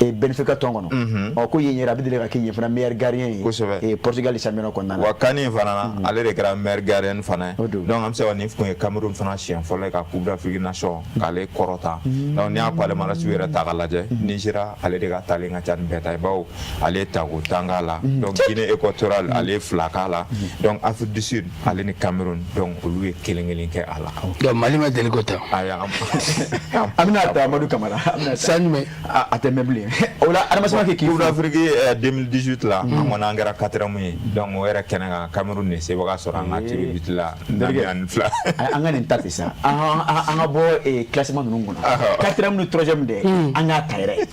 Benfica tɔn kɔnɔ. Ɔ ko yen yɛrɛ a bɛ deli ka kɛ yen fana meilleur gardien ye. Portugal championnat kɔnɔna na. Wa CAN in fana na, ale de kɛra meilleur gardien fana ye. Donc an bɛ se ka nin kun ye Cameroun fana siɲɛ fɔlɔ ye ka Coupe d'Afrique nation k'ale kɔrɔta. Donc n'i y'a palmarès yɛrɛ ta k'a lajɛ, Nigeria ale de ka talen ka ca ni bɛɛ ta ye, bawo ale ye tako 10 k'a la. Donc Guinée équatoriale, ale ye fila k'a la. Donc Afrique du Sud ale ni Cameroun, donc olu ye kelen kelen kɛ a la. Donc Mali ma deli k'o ta. Ayi, an bɛna ta Amadu Kamara. San jumɛn? A tɛ mɛn bilen. O la Adama Samake k'i Coupe d'Afrique 2018 la, an kɔni an kɛra quatrième ye. Donc o yɛrɛ kɛnɛ kan, Cameroun de sebaga sɔrɔ an ka tir au but la, 4-2. An ka nin ta ten sa, an ka bɔ classement ninnu kɔnɔ, quatrième ni troisième dɛ, an k'a ta yɛrɛ.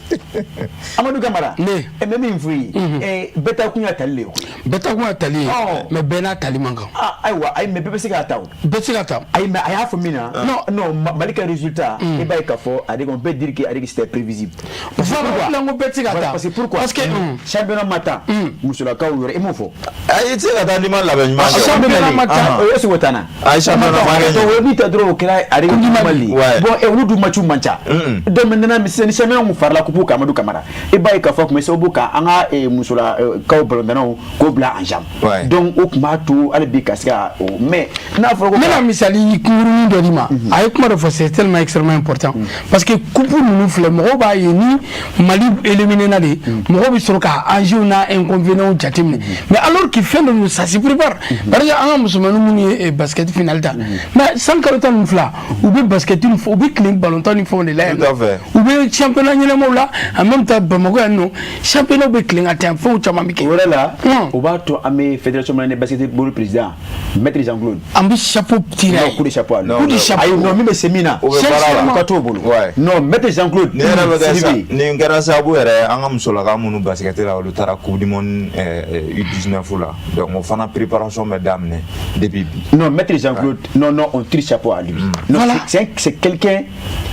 Amadu Kamara. Ne. N bɛ min f'i ye, bɛɛ ta kun y'a tali de ye koyi. Bɛɛ ta kun y'a tali ye, mais bɛɛ n'a tali man kan. Ayiwa, ayi, mais bɛɛ bɛ se k'a ta o. Bɛɛ tɛ se ka ta. Ayi, mais a y'a fɔ min na, non, Mali ka résultat, i b'a ye k'a fɔ a on peut dire que c'était prévisible. Parce que pourquoi? N ko bɛɛ tɛ se ka ta. Parce que pourquoi? Parce que championnat ma taa, musolakaw yɛrɛ, i m'o fɔ. Ayi, i tɛ se ka taa n'i ma labɛn ɲuman kɛ. Championnat ma taa, o est ce que o taa na? Ayi, championnat ma kɛ. Donc o min ta dɔrɔn, o kɛra a Mali. Bon, olu dun match man ca. Donc maintenant, ni championnat mun farala coupe kan, Amadu Kamara, i b'a ye k'a fɔ tun bɛ sababu ka an ka musolakaw balontannaw k'o bila en jambe. Donc o tun b'a to hali bi ka se ka o, mais n'a fɔra ko n bɛna misali kunkurunin dɔ d'i ma. A ye kuma dɔ fɔ, c'est tellement extrêmement important, parce que coupe ninnu filɛ, mɔgɔw b'a ye ni Mali éliminé na de, mɔgɔw bɛ sɔrɔ ka enjeu n'a inconvénients jateminɛ, mais alors que fɛn dɔ don, ça se prépare. Par exemple, an ka musomanin minnu ye basket finale ta, mais san kalo 12, u bɛ basket ni u bɛ tilen balontan ni fɛnw de la yan, u bɛ championnat ɲɛnamaw la. En même temps, Bamakɔ yan nɔ, championnat bɛ tilen ka taa, fɛnw caman bɛ kɛ. O yɛrɛ la, o b'a to an bɛ fédération malienne de basketball président, maître Jean Claude, an bɛ chapeau tirer. Non, coup de chapeau à lui. Coup de chapeau. Ayi, non, min bɛ se min na, O bɛ baara la. o ka t'o bolo. Non, maître Jean Claude. Nin yɛrɛ bɛ kɛ sa, nin kɛra sababu yɛrɛ, an ka musolaka minnu basket la, olu taara coupe du monde U19 la, donc o fana préparation bɛ daminɛ depuis bi. Non, maître Jean Claude, non, non, on tire chapeau à lui. Non, Voilà. c'est quelqu'un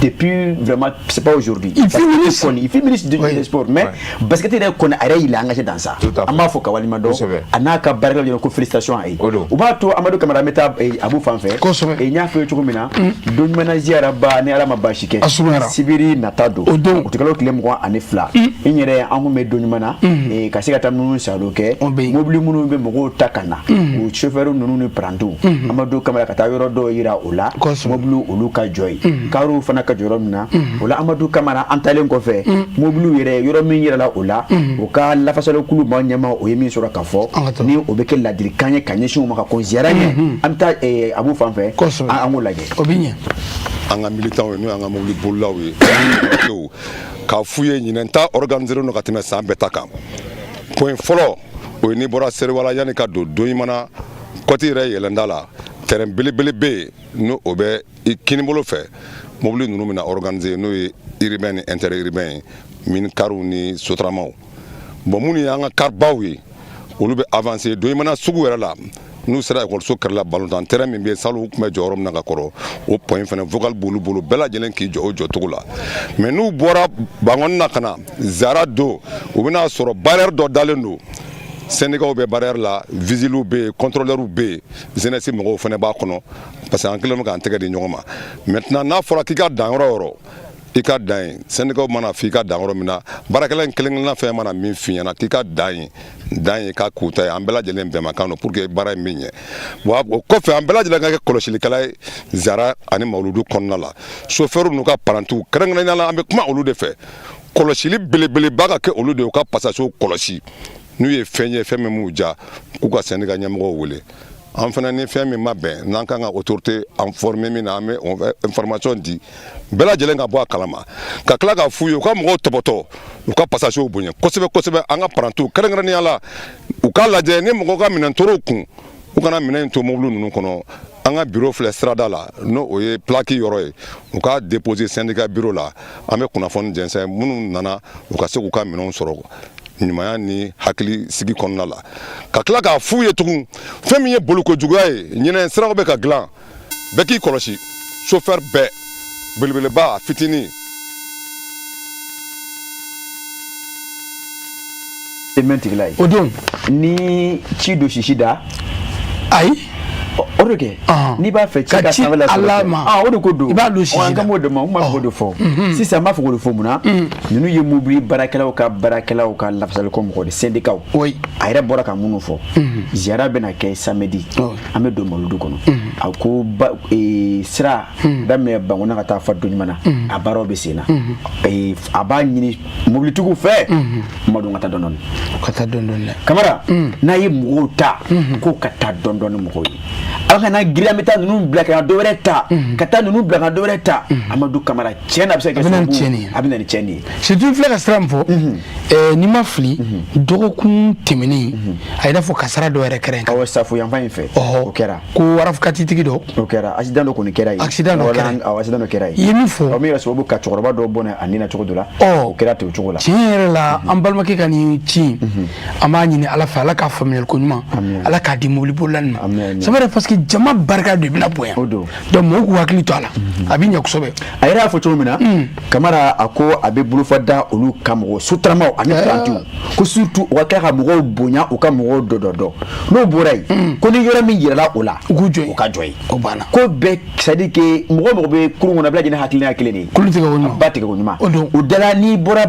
depuis vraiment, c'est pas aujourd'hui. Il fut ministre. Il fut ministre des sports, mais basket yɛrɛ kɔni, a yɛrɛ, il est engagé dans ça. Tout à fait. An b'a fɔ ka walima dɔn. A n'a ka baarakɛlaw ɲɛna ko félicitation a ye. O don. O b'a to Amadu Kamara, an bɛ taa Abu fan fɛ. N y'a fɔ i ye cogo min na, don jumɛn na ziyara ba, ni Ala ma baasi kɛ. A surunyara. Sibiri nata don. O don. O tɛ kalo tile 22. N yɛrɛ, an kun bɛ don ɲuman na, ka se ka taa minnu salo kɛ. Mobili minnu bɛ mɔgɔw ta ka na. O chauffeur ninnu ni parantiw. Amadu Kamara ka taa yɔrɔ dɔw yira o la. Mobili olu ka jɔ yen. Kariw fana ka jɔ yɔrɔ min na. O la Amadu Kamara, an taalen kɔfɛ, mobiliw yɛrɛ yɔrɔ min yirala o la, o ka lafasalikulu maa ɲɛmaa, o ye min sɔrɔ ka fɔ, ni o bɛ kɛ ladilikan ye ka ɲɛsin u ma ka kɔn ziyara ɲɛ. An bɛ taa Abu fan fɛ, an k'o lajɛ. O bɛ ɲɛ. An ka militants ye, n'o y'an ka mobili bolilaw ye, k'a f'u ye, ɲinɛn ta organiser don ka tɛmɛ san bɛɛ ta kan. Point fɔlɔ, o ye n'i bɔra Seriwala yanni ka don Doɲimana kɔti yɛrɛ yɛlɛnda la, terrain belebele bɛ yen, n'o o bɛ i kinibolo fɛ. Mobili ninnu bɛna organiser, n'o ye urbain ni interurbain ye, mini kariw ni sotaramaw. Bon, minnu y'an ka karibaw ye, olu bɛ avancer Doɲimana sugu yɛrɛ la. N'u sera ekɔliso kɛrɛ la, balontan terrain min bɛ yen, salon tun bɛ jɔ yɔrɔ min na ka kɔrɔ, o point fana vocal b'olu bolo, bɛɛ lajɛlen k'i jɔ o jɔcogo la. Mais n'u bɔra Bankɔni na ka na Zara don, u bɛna sɔrɔ barrière dɔ dalen don. Syndicats bɛ barrière la, vigiles bɛ yen, contrôleurs bɛ yen, jeunesse mɔgɔw fana b'a kɔnɔ, parce que an kɛlen don k'an tɛgɛ di ɲɔgɔn ma. Maintenant, n'a fɔra k'i ka dan yɔrɔ o yɔrɔ, i ka dan yen. Syndicats mana fɔ i ka dan yɔrɔ min na, baarakɛla in kelen kelenna fɛn mana min f'i ɲɛna k'i ka dan yen, dan ye k'a k'u ta ye. An bɛɛ lajɛlen bɛnmakan don pour que baara in bɛ ɲɛ. Wa o kɔfɛ, an bɛɛ lajɛlen ka kɛ kɔlɔsilikɛla ye zara ani mawuludu kɔnɔna la. Chauffeur n'u ka parantiw, kɛrɛnkɛrɛnnenya la, an bɛ kuma olu de fɛ. Kɔlɔsili belebeleba ka kɛ olu de ye, u ka passager kɔlɔsi. N'u ye fɛn ye, fɛn min m'u ja, k'u ka syndicat ɲɛmɔgɔw wele. An fana, ni fɛn min ma bɛn, n'an kan ka autorité informer min na, an bɛ information di bɛɛ lajɛlen ka bɔ a kalama. Ka tila k'a f'u ye, u ka mɔgɔw tɔbɔtɔ, u ka passagers bonya kosɛbɛ kosɛbɛ. An ka parantiw, kɛrɛnkɛrɛnnenya la, u k'a lajɛ ni mɔgɔw ka minɛn tor'u kun, u kana minɛn in to mobili ninnu kɔnɔ. An ka bureau filɛ sirada la, n'o o ye plaque yɔrɔ ye, u k'a déposer syndicat bureau la. An bɛ kunnafoni jɛnsɛn, minnu nana, u ka se k'u ka minɛnw sɔrɔ ɲumanya ni hakili sigi kɔnɔna la. Ka tila k'a f'u ye tugun, fɛn min ye boliko juguya ye, ɲinɛ siraw bɛ ka dilan, bɛɛ k'i kɔlɔsi, chauffeur bɛɛ, belebeleba, fitinin. Mɛn tigila ye o don. Ni ci don sisi da. Ayi, o de kɛ n'i b'a fɛ ci ka sanfɛla sɔrɔ. Ala ma. Ah, o de ko don. I b'a don sisi da. An kan b'o de ma, n b'a fɔ k'o de fɔ sisan. N b'a fɔ k'o de fɔ mun na? Ninnu ye mobili baarakɛlaw ka lafasaliko mɔgɔ de, syndicat. Oui. A yɛrɛ bɔra ka minnu fɔ, ziyara bɛna kɛ samedi, an bɛ don mawuludu kɔnɔ. A ko ba sira daminɛ Bankɔna ka taa fa Doɲumana na, a baaraw bɛ sen na. A b'a ɲini mobilitigiw fɛ, madon ka taa dɔɔnin. Ka taa dɔɔnin dɔɔnin dɛ. Kamara, n'a ye mɔgɔw ta k'o ka taa dɔɔnin dɔɔnin mɔgɔw ye, ala kana girin an bɛ taa ninnu bila ka na dɔ wɛrɛ ta, ka taa ninnu bila ka na dɔ wɛrɛ ta. Amadu Kamara, tiɲɛ na, a bɛ se ka kɛ A bɛ na ni sababu tiɲɛni ye. A bɛ na ni tiɲɛni ye. Surtout, filɛ ka sira min fɔ, n'i ma fili, dɔgɔkun tɛmɛnen, a ye n'a fɔ kasara dɔ yɛrɛ kɛra yen. Awɔ, safo yanfan in fɛ. O kɛra. Ko warafukati tigi dɔ. O kɛra, accident dɔ kɔni kɛra yen. Accident dɔ kɛra yen. Awɔ, accident dɔ kɛra yen. I ye min fɔ. O min yɛrɛ sababu ka cɛkɔrɔba dɔ bɔnɛ a ni na cogo dɔ la. O kɛra ten o cogo la. Tiɲɛ yɛrɛ la, an balimakɛ ka nin ci in, an b'a ɲini Ala fɛ, Ala k'a faamuyali ko ɲuman, Ala k'a di mobilibolila nin ma. Samara parce que jama barika de bɛna bonya. O don. Donc mɔgɔw k'u hakili to a la, a bɛ ɲɛ kosɛbɛ. A yɛrɛ y'a fɔ cogo min na, Kamara, a ko a bɛ bolofa da olu ka mɔgɔ sotaramaw ani parantiw, ko surtout u ka tila ka mɔgɔw bonya, u ka mɔgɔw dɔ dɔ dɔn. N'o bɔra yen, ko ni yɔrɔ min yirala o la, u k'u jɔ yen, u ka jɔ yen. O banna. Ko bɛɛ, c'est à dire que mɔgɔ mɔgɔ bɛ kurun kɔnɔ, bɛɛ lajɛlen hakilina ye kelen de ye. Kulu tigɛ ko ɲuman. Ba tigɛ ko ɲuman. O don. O da la, n'i bɔra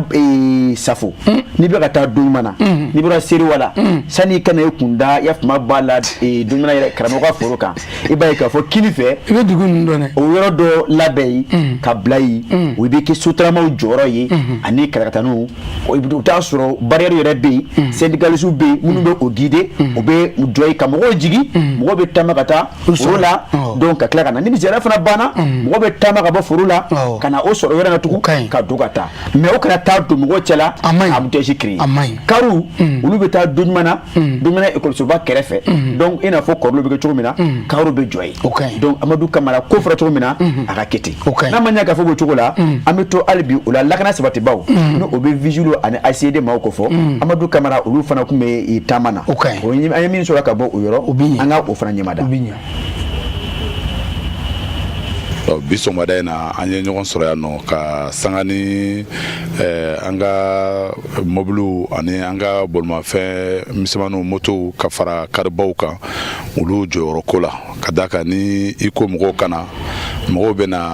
Safo, n'i bɛ ka taa Doɲumana, n'i bɔra Seriwala, sani i ka na i kun da, i y'a faamu b'a la, Doɲumana yɛrɛ karamɔgɔ ka foro kan, i b'a ye k'a fɔ kini fɛ. I bɛ dugu ninnu dɔn dɛ. O yɔrɔ dɔ labɛn yen ka bila yen, o bɛ kɛ sotaramaw jɔyɔrɔ ye ani karakataniw. O bɛ taa sɔrɔ barrière yɛrɛ bɛ yen, syndicalistes bɛ yen minnu bɛ o guider, o bɛ jɔ yen ka mɔgɔw jigin, mɔgɔw bɛ taama ka taa foro la, donc ka tila ka na. Ni ziyara fana banna, mɔgɔw bɛ taama ka bɔ foro la ka na o sɔrɔ yɔrɔ in na tugun ka don ka taa, mais o kana taa don mɔgɔw cɛ la, embouteillage créer. Kariw olu bɛ taa Doɲumana, Doɲumana ekɔlisoba kɛrɛfɛ, donc i n'a fɔ kɔrɔlen bɛ kɛ cogo min na, kariw bɛ jɔ yen. Donc Amadu Kamara ko fɔra cogo min na, a ka kɛ ten. N'a ma ɲɛ k'a fɔ o cogo la, an bɛ to hali bi o la lakana sabatibaw, ni o bɛ vigile ani ACD maaw ko fɔ Amadu Kamara, olu fana tun bɛ taama na. O an ye min sɔrɔ ka bɔ o yɔrɔ, an ka o fana ɲɛmada. Bi sɔgɔmada in na, an ye ɲɔgɔn sɔrɔ yan nɔ ka sanga ni an ka mobiliw ani an ka bolimafɛn misɛnmaninw, motow, ka fara karibaw kan, olu jɔyɔrɔ ko la, ka d'a kan ni i ko mɔgɔw ka na, mɔgɔw bɛ na.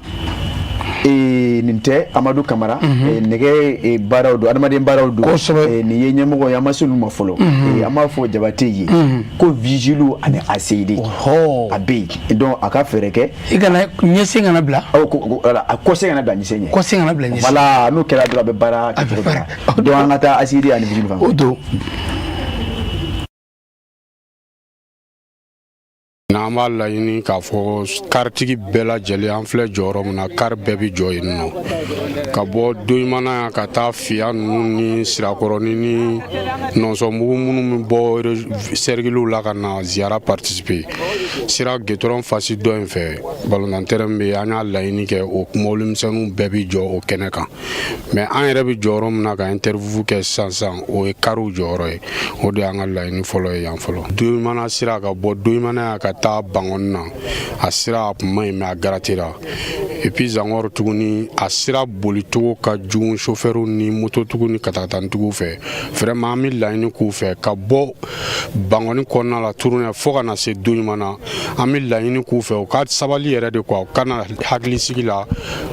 Nin tɛ Amadu Kamara, nɛgɛ baaraw don, adamaden baaraw don. Kosɛbɛ. Nin ye ɲɛmɔgɔ ye, an ma se olu ma fɔlɔ. An b'a fɔ Jabate ye ko vigile ani ACD a bɛ yen, donc a ka fɛɛrɛ kɛ. I kana ɲɛsen kana bila. Voilà, a kɔsen kana bila ɲɛsen ɲɛ. Kɔsen kana bila ɲɛsen. Voilà, n'o kɛra dɔrɔn a bɛ baara kɛcogo dɔ la. Donc an ka taa ACD ani vigile fan fɛ. O don. N'an b'a laɲini k'a fɔ karitigi bɛɛ lajɛlen, an filɛ jɔyɔrɔ min na, kari bɛɛ bɛ jɔ yen nɔ, ka bɔ Doɲumana yan ka taa Fiya ninnu ni Sirakɔrɔni ni Nɔnsɔnbugu minnu bɛ bɔ sɛrikiliw la ka na ziyara participer, sira goudron fasi dɔ in fɛ, balontan terrain bɛ yen. An y'a laɲini kɛ o mobili misɛnninw bɛɛ bɛ jɔ o kɛnɛ kan. Mais an yɛrɛ bɛ jɔyɔrɔ min na ka interview kɛ sisan sisan, o ye kariw jɔyɔrɔ ye. O de y'an ka laɲini fɔlɔ ye yan fɔlɔ. Doɲumana sira, ka bɔ Doɲumana yan ka taa Bangɔni na, a sira a kun man ɲi, mais a garatera. Et puis encore tuguni, a sira bolicogo ka jugu chauffeur ni mototigiw ni katakatanintigiw fɛ. Vraiment, an bɛ laɲini k'u fɛ ka bɔ Bangɔni kɔnɔna la turunɛ fo ka na se Doɲumana, an bɛ laɲini k'u fɛ u ka sabali yɛrɛ de quoi, u ka na hakilisigi la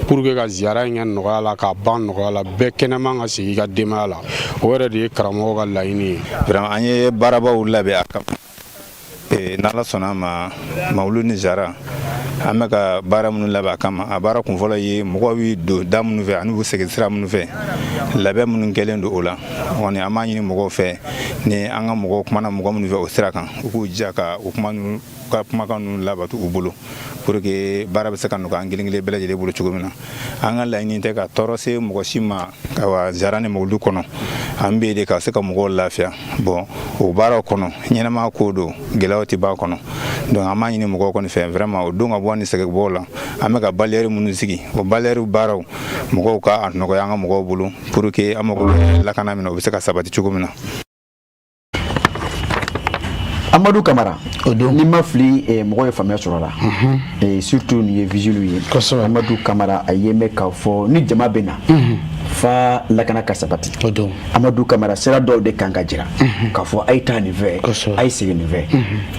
pour que ka ziyara in kɛ nɔgɔya la, k'a ban nɔgɔya la, bɛɛ kɛnɛman ka segin i ka denbaya la. O yɛrɛ de ye karamɔgɔ ka laɲini ye. Vraiment, an ye baarabaw labɛn a kama. N'Ala sɔnna a ma, mawulu ni ziyara, an bɛ ka baara minnu labɛn a kama, a baara kunfɔlɔ ye mɔgɔw bɛ don da minnu fɛ ani u bɛ segin sira minnu fɛ, labɛn minnu kɛlen don o la kɔni, an b'a ɲini mɔgɔw fɛ, ni an ka mɔgɔw kumana mɔgɔ minnu fɛ o sira kan, u k'u jija ka o kuma ninnu ka kumakan ninnu labatu u bolo pour que baara bɛ se ka nɔgɔya an kelen kelen bɛɛ lajɛlen bolo cogo min na. An ka laɲini tɛ ka tɔɔrɔ se mɔgɔ si ma ka ziyara ni mawulu kɔnɔ, an bɛ de ka se ka mɔgɔw lafiya. Bon, o baaraw kɔnɔ, ɲɛnɛmaya ko don, gɛlɛyaw tɛ b'a kɔnɔ. Donc an b'a ɲini mɔgɔw kɔni fɛ, vraiment, o don ka bɔ ni sɛgɛbɔw la, an bɛ ka barrière minnu sigi, o barrière baaraw, mɔgɔw ka a nɔgɔya an ka mɔgɔw bolo pour que an mago bɛ lakana min na, o bɛ se ka sabati cogo min na. Amadu Kamara, n'i ma fili, mɔgɔ ye faamuya sɔrɔ a la, surtout nin ye vigile ye. Amadu Kamara, a ye mɛn k'a fɔ ni jama bɛ na fa lakana ka sabati. Amadu Kamara, sira dɔw de kan ka jira k'a fɔ a ye taa nin fɛ, a ye segin nin fɛ,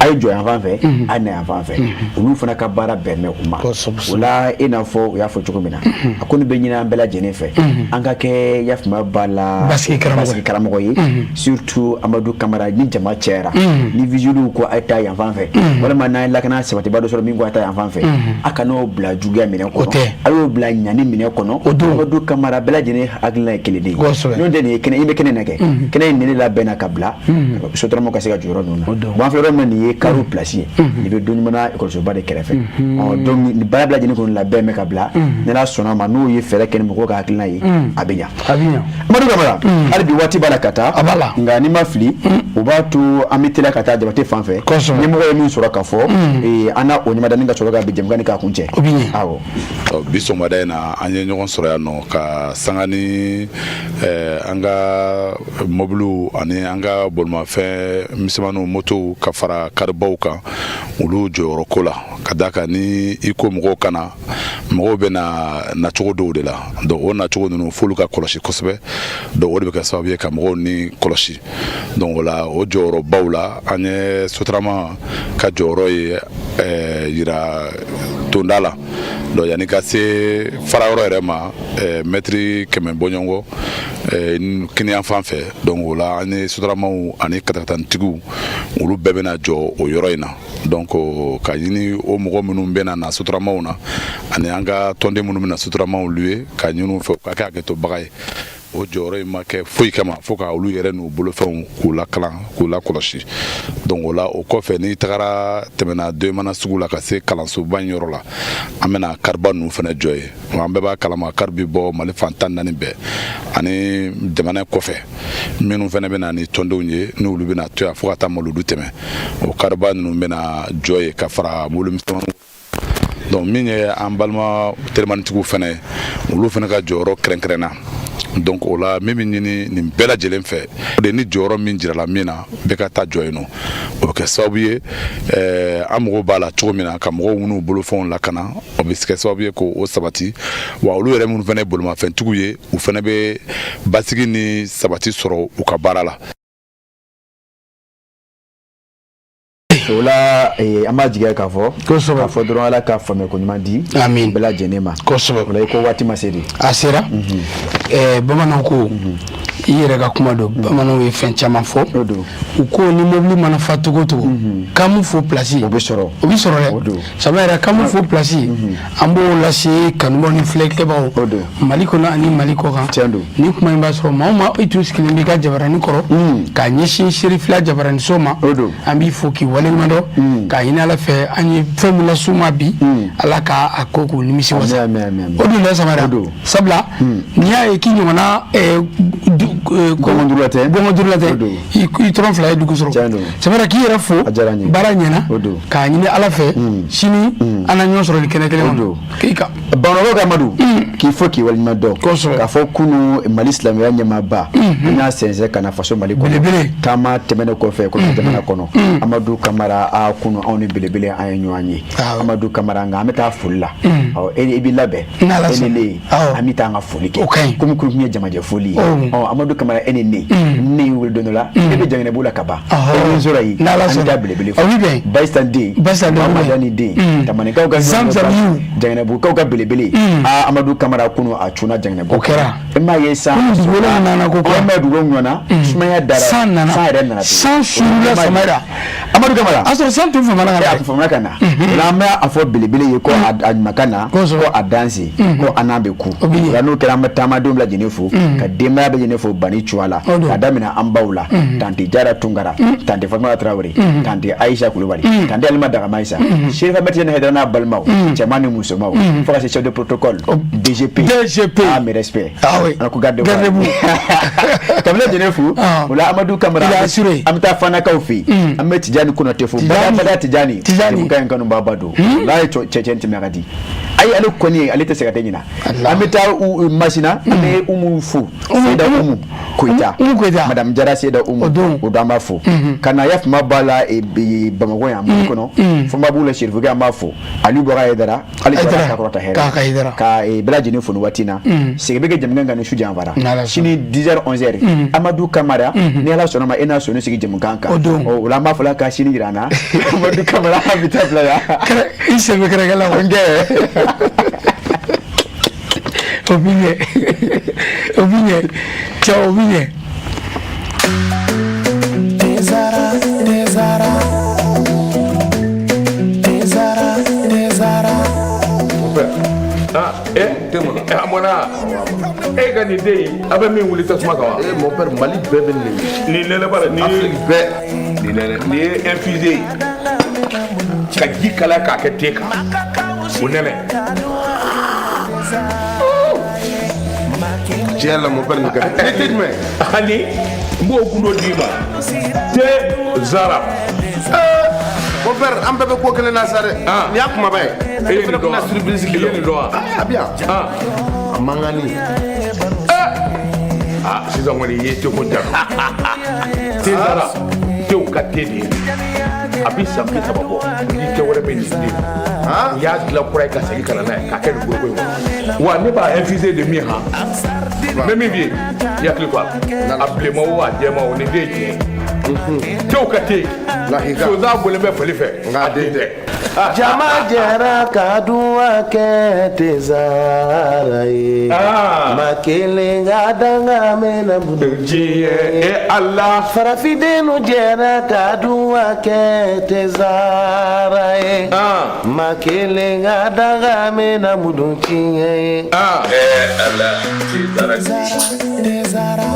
a ye jɔ yan fan fɛ, a ye na yan fan fɛ. Olu fana ka baara bɛn bɛ u ma o la. I n'a fɔ u y'a fɔ cogo min na, a ko nin bɛ ɲini an bɛɛ lajɛlen fɛ, an ka kɛ yafama ba la basigi karamɔgɔ ye. Surtout Amadu Kamara, ni jama cayara, ni vigile ko a ye taa yan fan fɛ, walima n'an ye lakana sabatiba dɔ sɔrɔ min ko a ye taa yan fan fɛ, a kan'o bila juguya minɛ kɔnɔ, a y'o bila ɲani minɛ kɔnɔ. Amadu Kamara, bɛɛ lajɛlen hakilina ye kelen de ye. N'o tɛ nin ye kɛnɛ, i bɛ kɛnɛ na kɛ kɛnɛ in, nin de labɛnna ka bila sotaramaw ka se ka jɔyɔrɔ ninnu na. Bon, an filɛ yɔrɔ min na, nin ye kariw place ye, nin bɛ Doɲumana ekɔlisoba de kɛrɛfɛ. Ɔ donc nin baara bɛɛ lajɛlen kɔni labɛn bɛ ka bila. Ni Ala sɔnna ma, n'o ye fɛɛrɛ kɛ ni mɔgɔw ka hakilina ye, a bɛ ɲa. Amadu Kamara, hali bi waati b'a la ka taa, nka n'i ma fili, o b'a to an bɛ teliya ka taa Jabate fan fɛ. Ɲɛmɔgɔ ye min sɔrɔ ka fɔ, an n'a o ɲɛmadani ka sɔrɔ ka bi jɛmukan nin k'a kun cɛ. Awɔ. Bi sɔgɔmada in na, an ye ɲɔgɔn sɔrɔ yan nɔ ka sanga ni ni an ka mobiliw ani an ka bolimafɛn misɛnmaninw, motow, ka fara karibaw kan, olu jɔyɔrɔ ko la, ka d'a kan ni i ko mɔgɔw ka na, mɔgɔw bɛ na nacogo dɔw de la. Donc o nacogo ninnu, f'olu ka kɔlɔsi kosɛbɛ. Donc o de bɛ kɛ sababu ye ka mɔgɔw ni kɔlɔsi. Donc o la, o jɔyɔrɔbaw la, an ye Sotrama ka jɔyɔrɔ ye yira tonda la. Donc yanni ka se farayɔrɔ yɛrɛ ma, mɛtiri 100 bɔɲɔgɔn kiniyan fan fɛ. Donc o la, an ye Sotramaw ani katakatanintigiw, olu bɛɛ bɛna jɔ o yɔrɔ in na. Donc ka ɲini o mɔgɔ minnu bɛna na Sotramaw na ani an ka tɔnden minnu bɛna Sotramaw louer, ka ɲini u fɛ u ka kɛ hakɛtobaga ye. O jɔyɔrɔ in ma kɛ foyi kama fo ka olu yɛrɛ n'u bolofɛnw k'u lakalan, k'u lakɔlɔsi. Donc o la, o kɔfɛ, n'i tagara tɛmɛna Doyimana sugu la ka se kalansoba in yɔrɔ la, an bɛna kariba ninnu fana jɔ yen. An bɛɛ b'a kalama, kari bi bɔ Mali fan 14 bɛɛ ani jamana kɔfɛ. Minnu fana bɛ na ni tɔndenw ye, n'olu bɛna to yan fo ka taa malodu tɛmɛ, o kariba ninnu bɛna jɔ yen ka fara mobili misɛnmaninw. Donc min ye an balima telimanitigiw fana ye, olu fana ka jɔyɔrɔ kɛrɛnkɛrɛnna. Donc o la, min bɛ ɲini nin bɛɛ lajɛlen fɛ, o de ni jɔyɔrɔ min jirala min na, bɛɛ ka taa jɔ yen nɔ. O bɛ kɛ sababu ye, an mago b'a la cogo min na ka mɔgɔw n'u bolofɛnw lakana, o bɛ kɛ sababu ye k'o sabati. Wa olu yɛrɛ minnu fana ye bolimafɛntigiw ye, u fana bɛ basigi ni sabati sɔrɔ u ka baara la. O la, an b'a jigiya k'a fɔ dɔrɔn, Ala ka faamuya ko ɲuman di Amin. bɛɛ lajɛlen ma. Kosɛbɛ. O la, i ko waati ma se de. A sera. Bamananw ko, i yɛrɛ ka kuma don, bamananw ye fɛn caman fɔ. U ko ni mobili mana fa cogo o cogo, k'an fo place o bɛ sɔrɔ. O bɛ sɔrɔ dɛ. Saba yɛrɛ, k'an fo place, an b'o lase kanubaw ni filɛkɛbaw Mali kɔnɔ ani Mali kɔ kan. Ni kuma in b'a sɔrɔ maa o maa, i tun sigilen b'i ka jabaranin kɔrɔ k'a ɲɛsin Serifila jabaraninso ma, an b'i fo k'i waleɲuman dɔn, k'a ɲini Ala fɛ, an ye fɛn min las'u ma bi, Ala k'a a ko k'u nimisi wasa. O dun la, Samara, sabula n'i y'a ye k'i ɲɔgɔnna gɔngɔn duuru la tɛ, gɔngɔn duuru la tɛ, i tɔrɔ fila ye dugu sɔrɔ. Samara, k'i yɛrɛ fo, baara ɲɛna, k'a ɲini Ala fɛ, sini an na ɲɔgɔn sɔrɔ nin kɛnɛ kelen kɔnɔ k'i kan. Bamananw ka Amadu, k'i fo k'i waleɲuman dɔn, k'a fɔ kunu Mali silamɛya ɲɛmaaba, an y'a sɛnsɛn ka na faso Mali kɔnɔ taama tɛmɛnen kɔfɛ kɔfɛ jamana kɔnɔ. Amadu Kamara, a kunu anw ni belebele an ye ɲɔgɔn ye, Amadu Kamara. Nka an bɛ taa foli la. Ɔ, e b'i labɛn, e ni ne, an bɛ taa an ka foli kɛ komi kunu tun ye jamajɛ foli ye. Ɔ, Amadu Kamara, e ni ne, ne y'i wele don dɔ la, e bɛ Jaginɛbu la ka ban, e ni n sɔrɔ yen, an bɛ taa belebele fo, Bayisa den, Mamadani den, Tamanikaw ka Jaginɛbukaw ka belebele. Aa, Amadu Kamara, kunu a cunna Jaginɛbu. O kɛra. E m'a ye san dugukolo nana ko kura, e m'a ye dugukolo ɲɔgɔnna, sumaya dara. San nana. San yɛrɛ nana. San surula, Samara. Amadu Kamara. A sɔrɔ san tun famana ka na. A famana ka na. O la, an bɛ a fɔ belebele ye ko a ɲuman ka na, ko a danse, ko a n'a bɛ ku. O la, n'o kɛra, an bɛ taamadenw bɛɛ lajɛlen fo, ka denbaya bɛɛ lajɛlen fo Bani Cuwa la, ka daminɛ an baw la, tante Jara Tunkara, tante Fatumata Tarawele, tante Ayisa Kulubali, tante Alima Dagamayisa, Serifa Mɛtɛ Hayidara n'a balimaw, cɛman ni musomanw, fo ka se chef de protocole DGP. DGP. Ah, mes respects. Ah oui. An ko garde. Ka bɛɛ lajɛlen fo. O la, Amadu Kamara, Il a assuré. an bɛ taa Fanakaw fɛ yen, an bɛ Tijani Konate fo. Bada Tijani. Tijani. Jamukan in kanubaaba don. Walayi, cɛ cɛ tɛmɛ ka di. Ayi, ale kɔni, ale tɛ se ka tɛ ɲina. An bɛ taa Masina, an bɛ Umu fo. Seyida Umu Koyita. Umu Koyita. Madame Jara Seyida Umu. O don. O don, an b'a fo. Ka na Yafuma ba la Bamakɔ yan, Mali kɔnɔ. Fɔnba b'u la, Serifukɛ, an b'a fo. Aliyu Bɔka Hayidara. Hali Hayidara. ka kɔrɔta hɛrɛ. K'a ka Hayidara. Ka bɛɛ lajɛlen fo nin waati in na. Segin bɛ kɛ jamukan kan ni su janfara. N'Ala sɔnna. Sini 10h 11h. Amadu Kamara, ni Ala sɔnna ma, e n'a sɔnni sigi jamukan kan. O don. Ɔ, o la, an b'a fɔ la ka sini jira an na. Amadu Kamara, an bɛ taa bila yan. I sen bɛ kɛrɛkɛ la. N kɛ. O bi ɲɛ, o bi ɲɛ, cɛ, o bi ɲɛ. Tezara, Tezara, Tezara, Tezara. Ah, eh, eh, a mɔna e ka nin den in, a bɛ min wuli tasuma kan wa? Eh, mon père, Mali bɛɛ bɛ nin de. Nin nɛnɛ ba la, nin ye Afrique bɛɛ. Nin nɛnɛ, nin ye infusé ye ka ji kalaya k'a kɛ te kan, o nɛnɛ. Tiɲɛ yɛrɛ la, mon père, nin ka di. Nin te jumɛn? Ani n b'o gundo d'i ma, te Zara. Mon père, an bɛɛ bɛ ko kelen na sa dɛ. Nin y'a kumaba ye. E ye nin fana dɔn kun wa? na surprise I ye nin dɔn wa? A bɛ yan. A mankan ni. Aa, sisan kɔni i ye teko ja. Tezara, tew ka te de ye. A bɛ san 30 bɔ, ni te wɛrɛ bɛ nin den. N y'a dilan kura ye ka segin ka na n'a ye k'a kɛ nin foroko in kɔnɔ. Wa ne b'a infuser de min han. N bɛ min f'i ye, i hakili to a la. A bilenman o, a jɛman o, nin den ye tiɲɛ ye. Tew ka te. Sonsan bɔlen bɛ fali fɛ, a den tɛ. Jama jɛra ka duwa kɛ Tezara ye. Maa kelen ka danga mɛnna diɲɛ e Ala. Farafindenw jɛra ka duwa kɛ Tezara ye. Maa kelen ka danga mɛnna mudu tiɲɛ ye. Ala, Tezara. Tezara.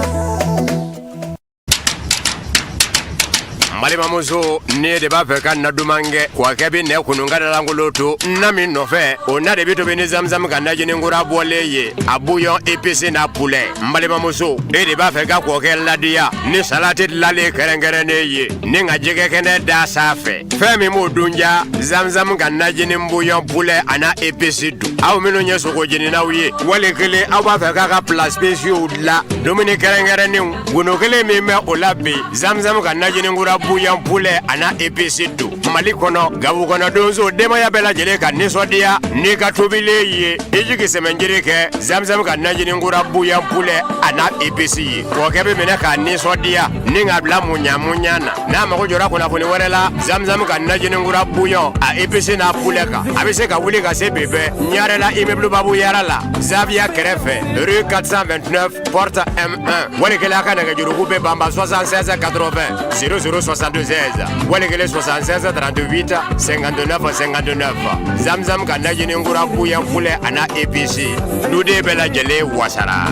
N balimamuso, ne de b'a fɛ ka na duman kɛ kɔkɛ bɛ nɛ kunun ka dalankolon to na min nɔfɛ, o na de bɛ tobi ni zamzam ka najini kura bɔlen ye, a bouillon épice n'a poulet. N balimamuso, e de b'a fɛ ka kɔkɛ ladiya ni salati dilanlen kɛrɛnkɛrɛnnen ye ni ka jɛgɛ kɛnɛ da sanfɛ, fɛn min b'o dun ja, zamzam ka najini bouillon poulet a n'a épice dun. Aw minnu ye sogo jeninaw ye, wali kelen aw b'a fɛ k'a ka plats spéciaux dilan, dumuni kɛrɛnkɛrɛnnenw, gundo kelen min bɛ o la bi, zamzam ka najini kura bouillon poulet a n'a épice don. Mali kɔnɔ, gabu kɔnɔ, donso, denbaya bɛɛ lajɛlen ka nisɔndiya n'i ka tobilen ye, i jigi sɛmɛnjiri kɛ zamzam ka najini kura bouillon poulet a n'a épice ye. Kɔkɛ bɛ minɛ k'a nisɔndiya ni k'a bila muɲa muɲa na. N'a mago jɔra kunnafoni wɛrɛ la zamzam ka najini kura bouillon a épice n'a poulet kan, a bɛ se ka wuli ka se bi bɛɛ Ɲarela, immeuble Babu Yara la, Zaviya kɛrɛfɛ, rue 429, porte M1. Wali kelen a ka nɛgɛjuruku bɛ banba 76 80 00 76, wali kelen 76 38 59 59. Zamzam ka najini kura bouillon poulet a n'a épice, duden bɛɛ lajɛlen wasara.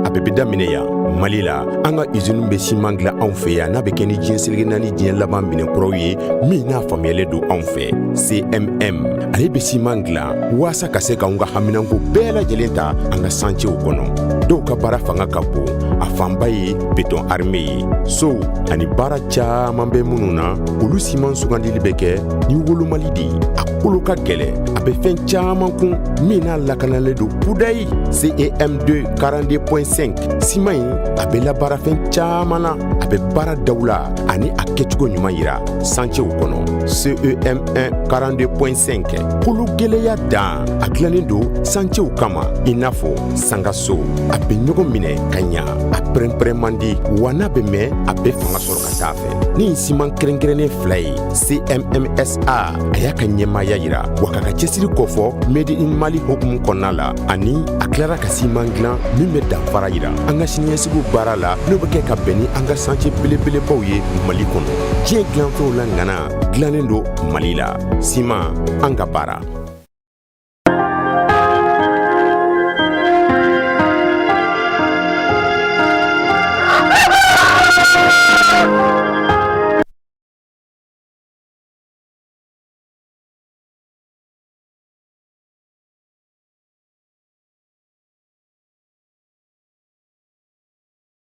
A bɛɛ bɛ daminɛ yan Mali la. An ka usine bɛ siman dilan anw fɛ yan, n'a bɛ kɛ ni diɲɛ seleke naani diɲɛ laban minɛn kuraw ye, min n'a faamuyalen don anw fɛ. CMM, ale bɛ siman dilan waasa ka se k'anw ka haminanko bɛɛ lajɛlen ta an ka santiyew kɔnɔ. Dɔw ka baara fanga ka bon, a fanba ye béton armé ye, sow ani baara caman bɛ minnu na, olu siman sugandili bɛ kɛ ni wolomali de ye. A kolo ka gɛlɛn, a bɛ fɛn caman kun min n'a lakanalen don kudayi. CEM2 42.5 siman in, a bɛ labaara fɛn caman na, a bɛ baara dawula ani a kɛcogo ɲuman yira santiyew kɔnɔ. CEM1 42.5, kolo gɛlɛya dan, a dilannen don santiyew kama i n'a fɔ sangaso. A bɛ ɲɔgɔn minɛ ka ɲa, a pɛrɛnpɛrɛn man di, wa n'a bɛ mɛn, a bɛ fanga sɔrɔ ka taa fɛ. Ni siman kɛrɛnkɛrɛnnen fila ye, CMMSA, a y'a ka ɲɛmaaya yira wa k'a ka cɛsiri kofɔ Made in Mali hukumu kɔnɔna la, ani a tilara ka siman dilan min bɛ danfara yira an ka siniɲɛsigiw baara la, n'o bɛ kɛ ka bɛn ni an ka santiye belebelebaw ye Mali kɔnɔ. Diɲɛ dilanfɛnw la ŋana dilannen don Mali la. Siman, an ka baara.